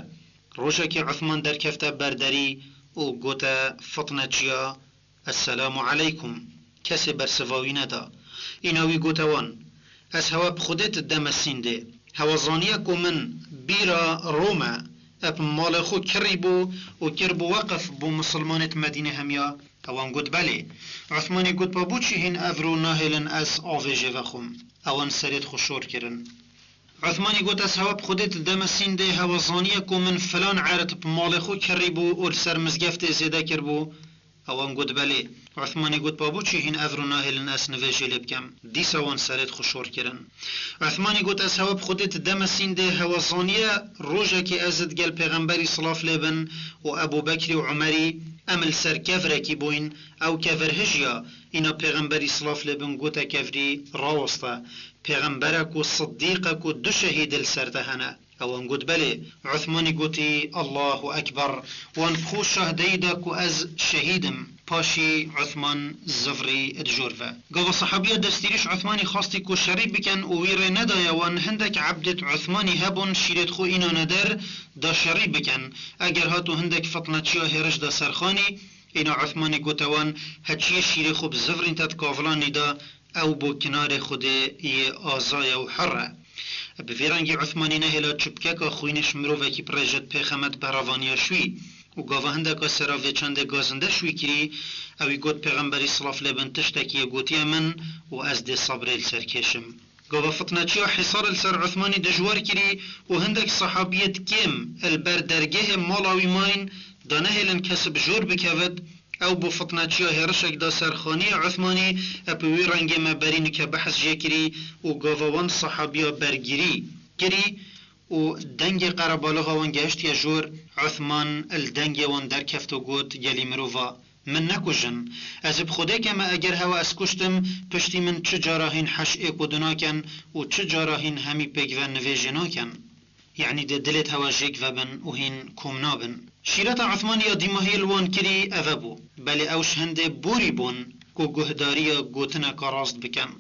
Rojekê Uthman derkefte ber derî û gote fitneçiya, "Esselamu aleykum." Kesê bersiva wî neda. Îna wî gote wan, "Ez hewe bi Xwedê di deme sîndê. Hewe zaniye ku min bîra Rome, ep malê xwe kirî bû û kir bû weqif bo misilmanêt Medînê hemiya." Ewan got, "Belê." Uthmanî got, "Pa bo çi hîn evro nahêlin ez avêjê vexwim?" Ewan serêt xwe şor kirin. Uthmanî got, "Ez hewe bi Xwedê di deme sîndê, hewe zaniye ku min filan erd bi malê xwe kirî bû û li ser mizgeftê zêde kiribû." Ewan got, "Belê." Uthmanî got, "Pa bo çi hîn evro nahêlin ez nivêjê lê bikem?" Dîsa wan serêt xwe şor kirin. Uthmanî got, "Ez hewe bi Xwedê di deme sîndê, hewe zaniye rojekê ez digel Pêxemberî silav lê bin û Ebû Bekrî û Umerî em li ser kevrekî bûyn, ew kever hijiya, îna Pêxemberî silav lê bin gote kevrî raweste. Pêxembere ku Siddîqe ku du şehîdê li ser te hene." Ewan got, "Belê." Uthmanî gotî, "Allahu Ekber." Wan bi xwe şahdeyî da ku ez şehîd im. Paşî Uthman zivrî di jor ve. Gava sehabiya destîrîş Uthmanî xwestî ku şerî bikin û wî rê nedaye wan, hindek ebdêt Uthmanî hebûn şîrêt xwe înane der da şerî bikin. Eger hat û hindek fitneçiya hêriş da ser Xanî, îna Uthmanî gote wan, "Heçiyê şîrê xwe bi zivrîn te di kavilanî da, ew bo kinarê Xwedê yê aza ye û hir e." Bi vî rengî Uthmanî nehêla çipkeka xwînê ji mirovekî bi rê ji pêxemet behrevaniya şwî û gava hindeka sera vê çendê gazinde şwî kirî, ewî got, "Pêxemberî silav lê bin tiştekî yê gotiye min û ez dê sebrê li ser kêşim." Gava fitneçiya hîsar li ser Uthmanî dijwar kirî û hindek sehabiyêt kêm li ber dergehê mala wî mayîn da nehêlin kes bi jor bikevit, ew bo fitneçiya hêrişek da ser Xanî. Uthmanî, "Ep wî rengê me berî nike behs jê kirî." Û gava wan sehabiya bergirî kirî û dengê qerebalixa wan gehiştiye jor. Uthman li dengê wan derkeft û got, "Gelî mirova, min nekujin. Ez bi Xwedê keme eger hewe ez kuştim, piştî min çi cara hîn heş êk û du naken û çi cara hîn hemî pêk ve nivêjê naken." Yanî dê dilêt hewe jêk vebin û hîn kom nabin. Şîreta Uthmanî ya dîmahiyê li wan kirî eve bû. Belê ew ji hindê borî bûn ku guhdariya gotineka rast bikin.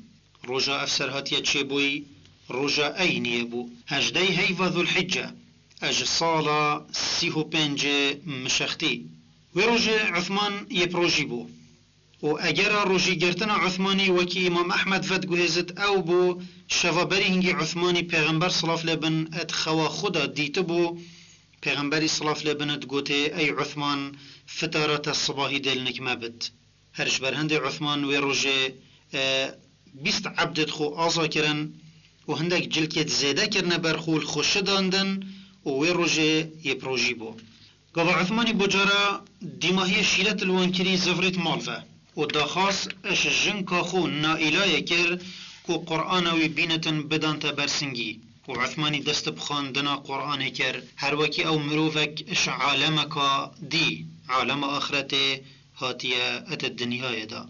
Roja ev ser hatiye çêbûyî, roja Eyniyê bû. Hejdehî heyva Zulhicce, e ji sala sîh û pêncê mişextî. Wê rojê Uthman yê bi rojî bû. Û egera rojîgirtina Uthmanî wekî Îmam Ehmed vediguhêzit ew bû, şeva berî hingî Uthmanî Pêxember silav lê bin di xewa xwe de dîtibû, Pêxemberî silav lê bin digotê, "Ey Uthman, fitara te sibahî dê li nik me bit." Her ji ber hindê Uthman wê rojê, e, bîst ebdêt xwe aza kirin û hindek cilkêt zêde kirine ber xwe û li xwe şidandin û wê rojê yê bi rojî bû. Gava Uthmanî bo cara dîmahiyê şîret li wan kirî zivrît mal ve û daxwaz ji jinka xwe Naîlayê kir ku Qur'ana wî bînitin bidante ber singî û Uthmanî dest bi xwendina Qur'anê kir. Her wekî ew mirovek ji alemeka dî, alema axretê, hatiye di dinyayê de.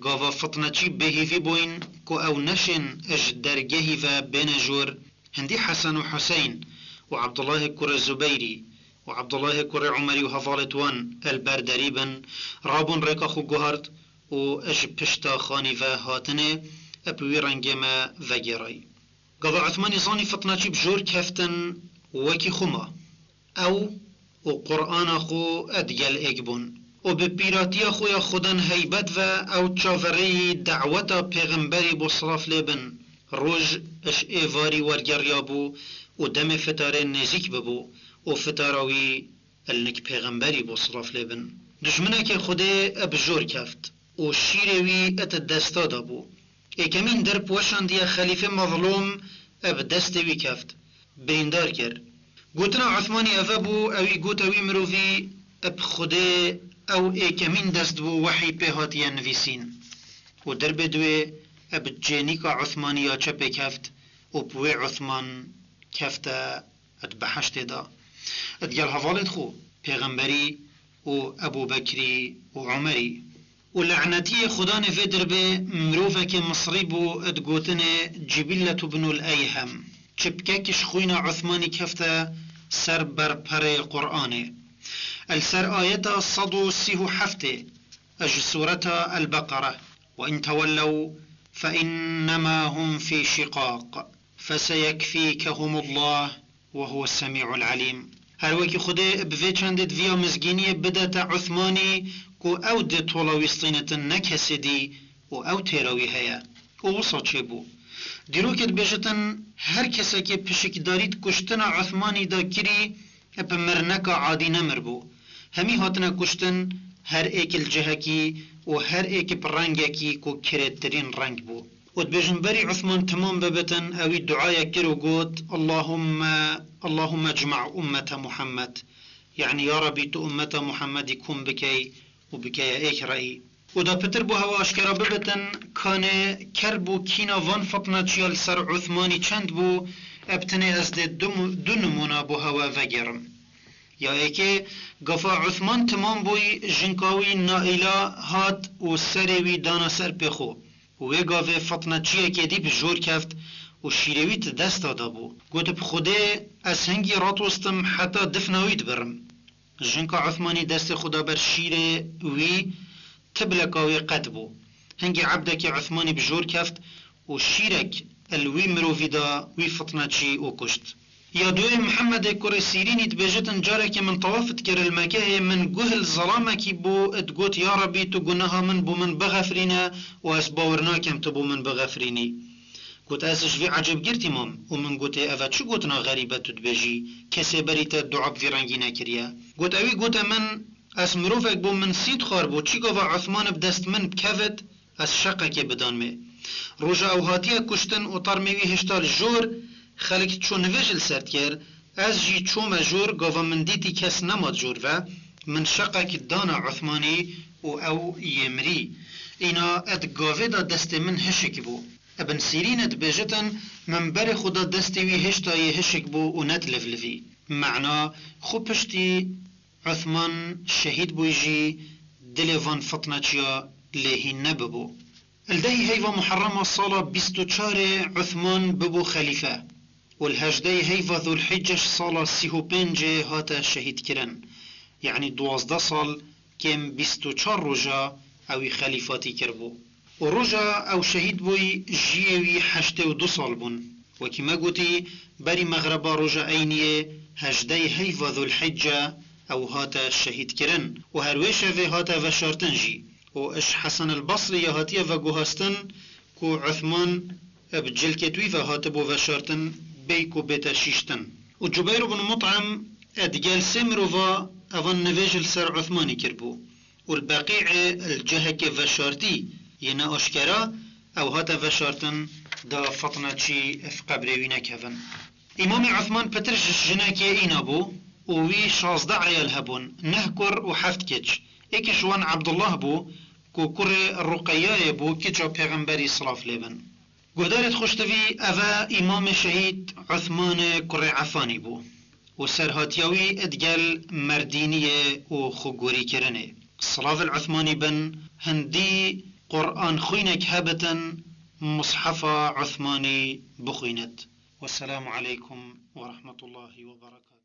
Gava fitneçî bêhîvî bûyn ku ew neşên ji dergehî ve bêne jor, hindî Hesen û Huseyn û Ebdullahê kurê Zubeyrî û Ebdullahê kurê Umerî û hevalêt wan el ber derî bin, rabûn rêka xwe guhart û ji pişta Xanî ve hatinê ep wî rengê me vegêrayî. Gava Uthmanî zanî fitneçî bi jor keftin wekî xwe ma. Ew û Qur'ana xwe digel êk bûn. Û bi pîratiya xwe ya Xudan heybet ve ew çaverêyî daweta Pêxemberî bo silav lê bin, roj ji êvarî wergeriyabû û demê fitarê nêzîk bibû û fitara wî li nik Pêxemberî bo silav lê bin. Dijminekê Xwedê bi jor keft û şîrê wî di desta de bû. Êkemîn derb weşandiye xelîfê mezlûm bi destê wî keft, birîndar kir. Gotina Uthmanî eve bû, ewî gote wî mirovî, bi Xwedê ew êkemîn dest bû wehî pê hatiye nivîsîn. Û derbê di wê bi cênîka Uthmanî ya çepê keft û bi wê Uthman kefte di behiştê de. Digel hevalêd xwe, Pêxemberî û Ebû Bekrî û Umerî. Û lenetiyê Xudanê vê dirbê mirovekê Misrî bû, digotinê Cibîlletu binul Eyhem. Çipkek ji xwîna Uthmanî kefte ser berperê Quranê. Li ser ayeta sed û sî û heftê ji Sureta El-Beqere, "Ve in tevellew fe innema hum fî şiqaq, feseyekfîkehumullah, ve huves semî'ul alîm." Her wekî Xwedê bi vê çendê di viya mizgîniyê bidete Uthmanî ku ew dê tola wî stînitin, ne kesê dî, û ew têra wî heye. Û wisa çêbû. Dîrokê dibêjitin, her kesekê pişikdarî di kuştina Uthmanî de kirî, bi mirineka adî nemiribû. Hemî hatine kuştin, her êk li cihekî û her êk bi rengekî ku kirêtirîn reng bû. Û dibêjin, berî Uthman timam bibitin, ewî duayek kir û got, "Allahumme, Allahumme cma' ummete Muhammed." Yanî, ya Rebî, tu ummeta Muhammedî kom bikey û bikeye êk reyî. Û da pitir bo hewa aşkera bibitin, kanê kerb û kîna van fitneçiya li ser Uthmanî çend bû, eb tinê ez dê du, du nimûna bo hewa vegerim. Ya êkê, gafa Uthman timam bûyî, jinka wî Naîla hat û serê wî dana ser pê xwe. Û wê gavê fitneçiyekê dî bi jor keft û şîrê wî di desta de bû. Got, "Bi Xwedê ez hingî ratostim heta difna wî dibirim." Jinka Uthmanî destê xwe da ber şîrê wî, tibleka wê qet bû. Hingî ebdekê Uthmanî bi jor keft û şîrek li wî mirovî da, wî fitneçî û kuşt. Ya duyê Mihemedê kurê Sîrînî dibêjitin, carekê min tawaf dikir li Mekehê, min guh li zelamekî bû, digot, "Ya Rebî, tu gunaha min bo min bixefirîne û ez bawer nakem tu bo min bixefirînî." Got, "Ez ji vî ecêbgirtî mam." Û min gotê, "Eve çi gotina xerîb e tu dibêjî? Kesê berî te dua bi vî rengî nekiriye." Got, "Ewî gote min, ez mirovek bûm, min sînd xwar bû, çi gava Uthman bi dest min bikevit, ez şeqekê bidanmê." Roja ew hatiye kuştin û termê wî hişta li jor, xelk çû nivêj li ser dikir, ez jî çûme jor, gava min dîtî kes nema di jor ve, min şeqek dana Uthmanî û ew yê mirî. Îna ed gavê de destê min hişik bû. Ibn Sîrîn dibêjitin, min berê xwe da destê wî hişta yê hişik bû û nedilivlivî. Mena, xwe piştî Uthman şehîd bûyî jî dilê van fitneçiya lê hîn nebibû. Li dehî heyva Muharrema sala bîst û çarê Uthman bibû xelîfe û li hejdehî heyva Zulhicce ji sala sî û pêncê hate şehîdkirin. Yanî duwazdeh sal kêm bîst û çar roja ewî xelîfatî kiribû. Û roja ew şehîd bûyî jiyê wî heştê û du sal bûn. Wekî me gotî, berî mexreba roja eyniyê hejdehê heyva Zulhicce ew hate şehîdkirin û her wê şevê hate veşartin jî. Û iş Hesen el Basrî ya hatiye veguhastin ku Uthman bi cilkê wî ve hatibû veşartin, bêyî ku bête şîştin. Û Cubeyr ibn Mut'im digel sê mirova evan nivêj li ser Uthmanî kiribû. Û li Beqî'ê li cihekê veşartî yê ne aşkera ew hate veşartin da fitneçî bi qebrê wî nekevin. Îmamê Uthman pitir ji jinekê îna bû û wî şazdeh eyal hebûn, neh kur û heft kiç. Êkî ji wan Ebdullah bû ku kurê Ruqeyayê bû, kiça Pêxemberî silav lê bin. Guhdarêd xweştivî, eve Îmamê Şehîd Uthmanê kurê Effanî bû û serhatiya wî digel merdîniyê û xwegorîkirinê. Silav li Uthmanî bin, hindî Quranxwînek hebitin, Mushefa Uthmanî bixwînit. Wesselamu aleykum ve rahmetullahi ve berekatuhu.